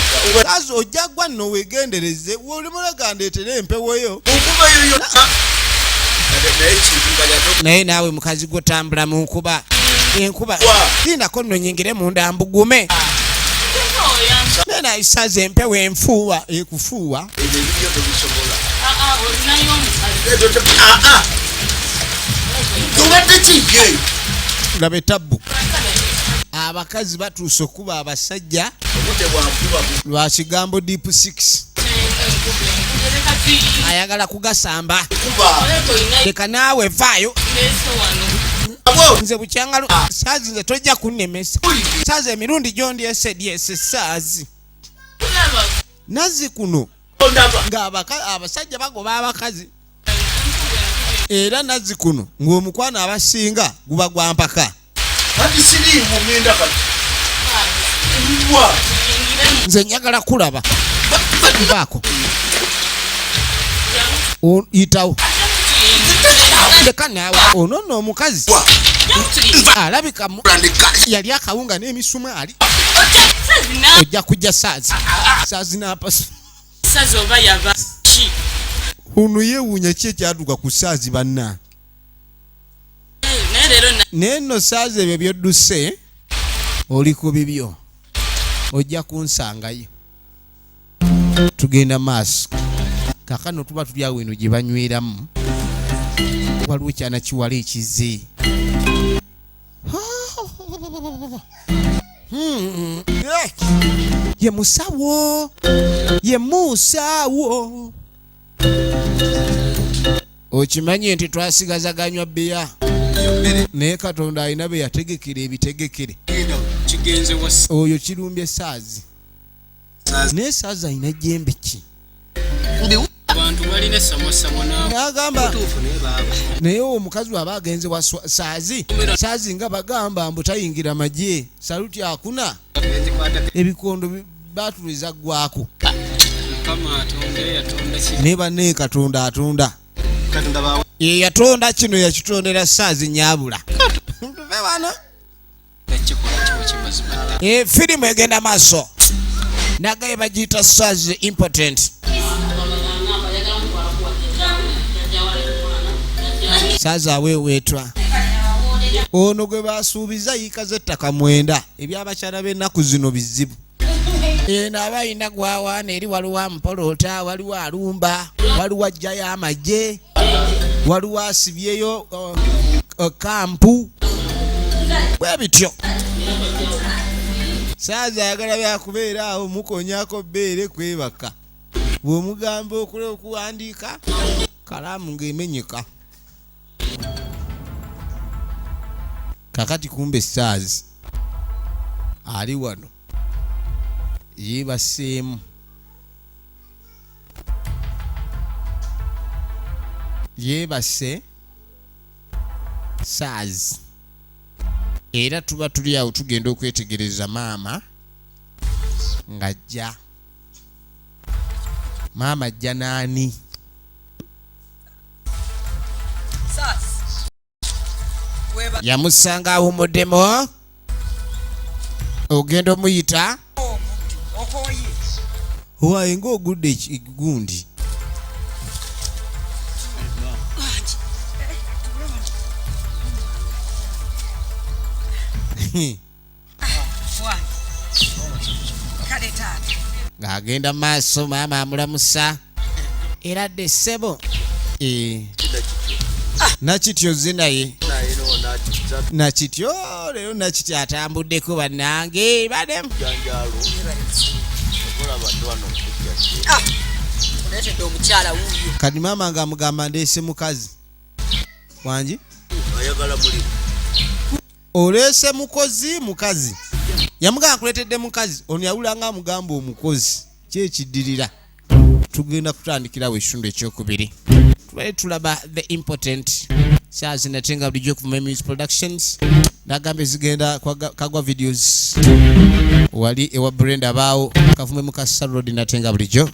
I: Saazi ojja gwa nno weegendereze, oli mulaga ndeetere empewo yo. Naye naawe mukazi gwo tambula mu nkuba. Enkuba. Lindako nno nyingire munda mbugume. Naye naye Saazi empewo enfuuwa, ekufuuwa. Laba etabbu. Abakazi batuuse okuba abasajja lwa kigambo deep 6. Ayagala kugasamba. Leka naawe vaayo. Nze bukyangalo Saazi nze tojja kunnemesa. Saazi emirundi gy'ondyese dyese Saazi. Nazzi kuno nga abasajja bagoba abakazi. Era nazzi kuno ng'omukwano abasinga guba gwa mpaka.
B: Kati siriimu ngenda kati.
I: Nze njagala kulaba. Vaako. Yitawo. Leka naawe. Ono nno omukazi. Alabika yali akawunga n'emisumaali. Ojja kujja Saazi. Saazi n'apasa.
C: Saazi oba yaba ki?
I: Ono yeewuunya ki ekyatuuka ku Saazi bannange. Naye nno Saazi ebyo byodduse oli ku bibyo, ojja kunsangayo. Tugenda maaso kakano, tuba tuli awo eno gye banyweramu, waliwo kyana kiwala ekize. Ye musawo, ye musawo. Okimanyi nti twasigaza ganywa bbiya, naye Katonda alina be yategekera ebitegekere.
G: Kigenze wa?
I: Oyo kirumbye Saazi, naye Saazi alina jjembe ki?
G: Abantu balina samosamo.
I: N'agamba naye omukazi bw'aba agenze wa Saazi, Saazi nga bagamba mbu tayingira magye, saluti akuna ebikondo batuliza ggwako.
G: Mukama atonda, yatonda ki?
I: Naye bannaye Katonda atonda, ye yatonda kino, yakitondera Saazi nyabula. Tuve wano.
G: Ekikola kiwa kimazima ddala.
A: Firimu egenda maaso, nagaye bagiyita Saazi Important. Saazi aweeweetwa ono gwe basuubiza yiika z'ettaka 9. Ebyabakyala b'ennaku zino bizibu. Eno aba ayina gwawaana eri, waliwo amupoloota, waliwo alumba, waliwo ajjayo amagye, waliwo asibyeyo kampu, bwe bityo. Saazi ayagala byakubeera awo mukonyako bbeere kwebaka, bw'omugamba okula okuwandiika kalaamu ng'emenyeka. Kakati kumbe Saazi ali wano yeebaseemu, yeebase Saazi. Era tuba tuli awo tugenda okwetegereza maama ng'ajja. Maama ajja naani? Yamusanga awumuddemu, ogenda omuyita waaye ng'ogudde ekigundi.
D: Kale taata.
I: Ng'agenda maaso, maama amulamusa era dde ssebo. Eh. Nakityo ze naye nakityo leero nakityo atambuddeko bannange bademu.
D: Oleetedde omukyala wuuyo.
I: Kati maama ng'amugamba ndeese mukazi wangi.
B: Ayagala mulimu.
I: Oleese mukozi mukazi, yamugamba nkuleetedde mukazi. Ono yawulira nga amugamba omukozi kyekiddirira. Tugenda kutandikirawo ekitundu ekyokubiri, tubale tulaba The Important. Saazi nate nga bulijjo okuva mu Music Productions, nagamba ezigenda kwa Kagwa Videos wali ewa Brenda baawo Kavume Mukasa Road, nate nga bulijjo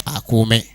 I: akuume.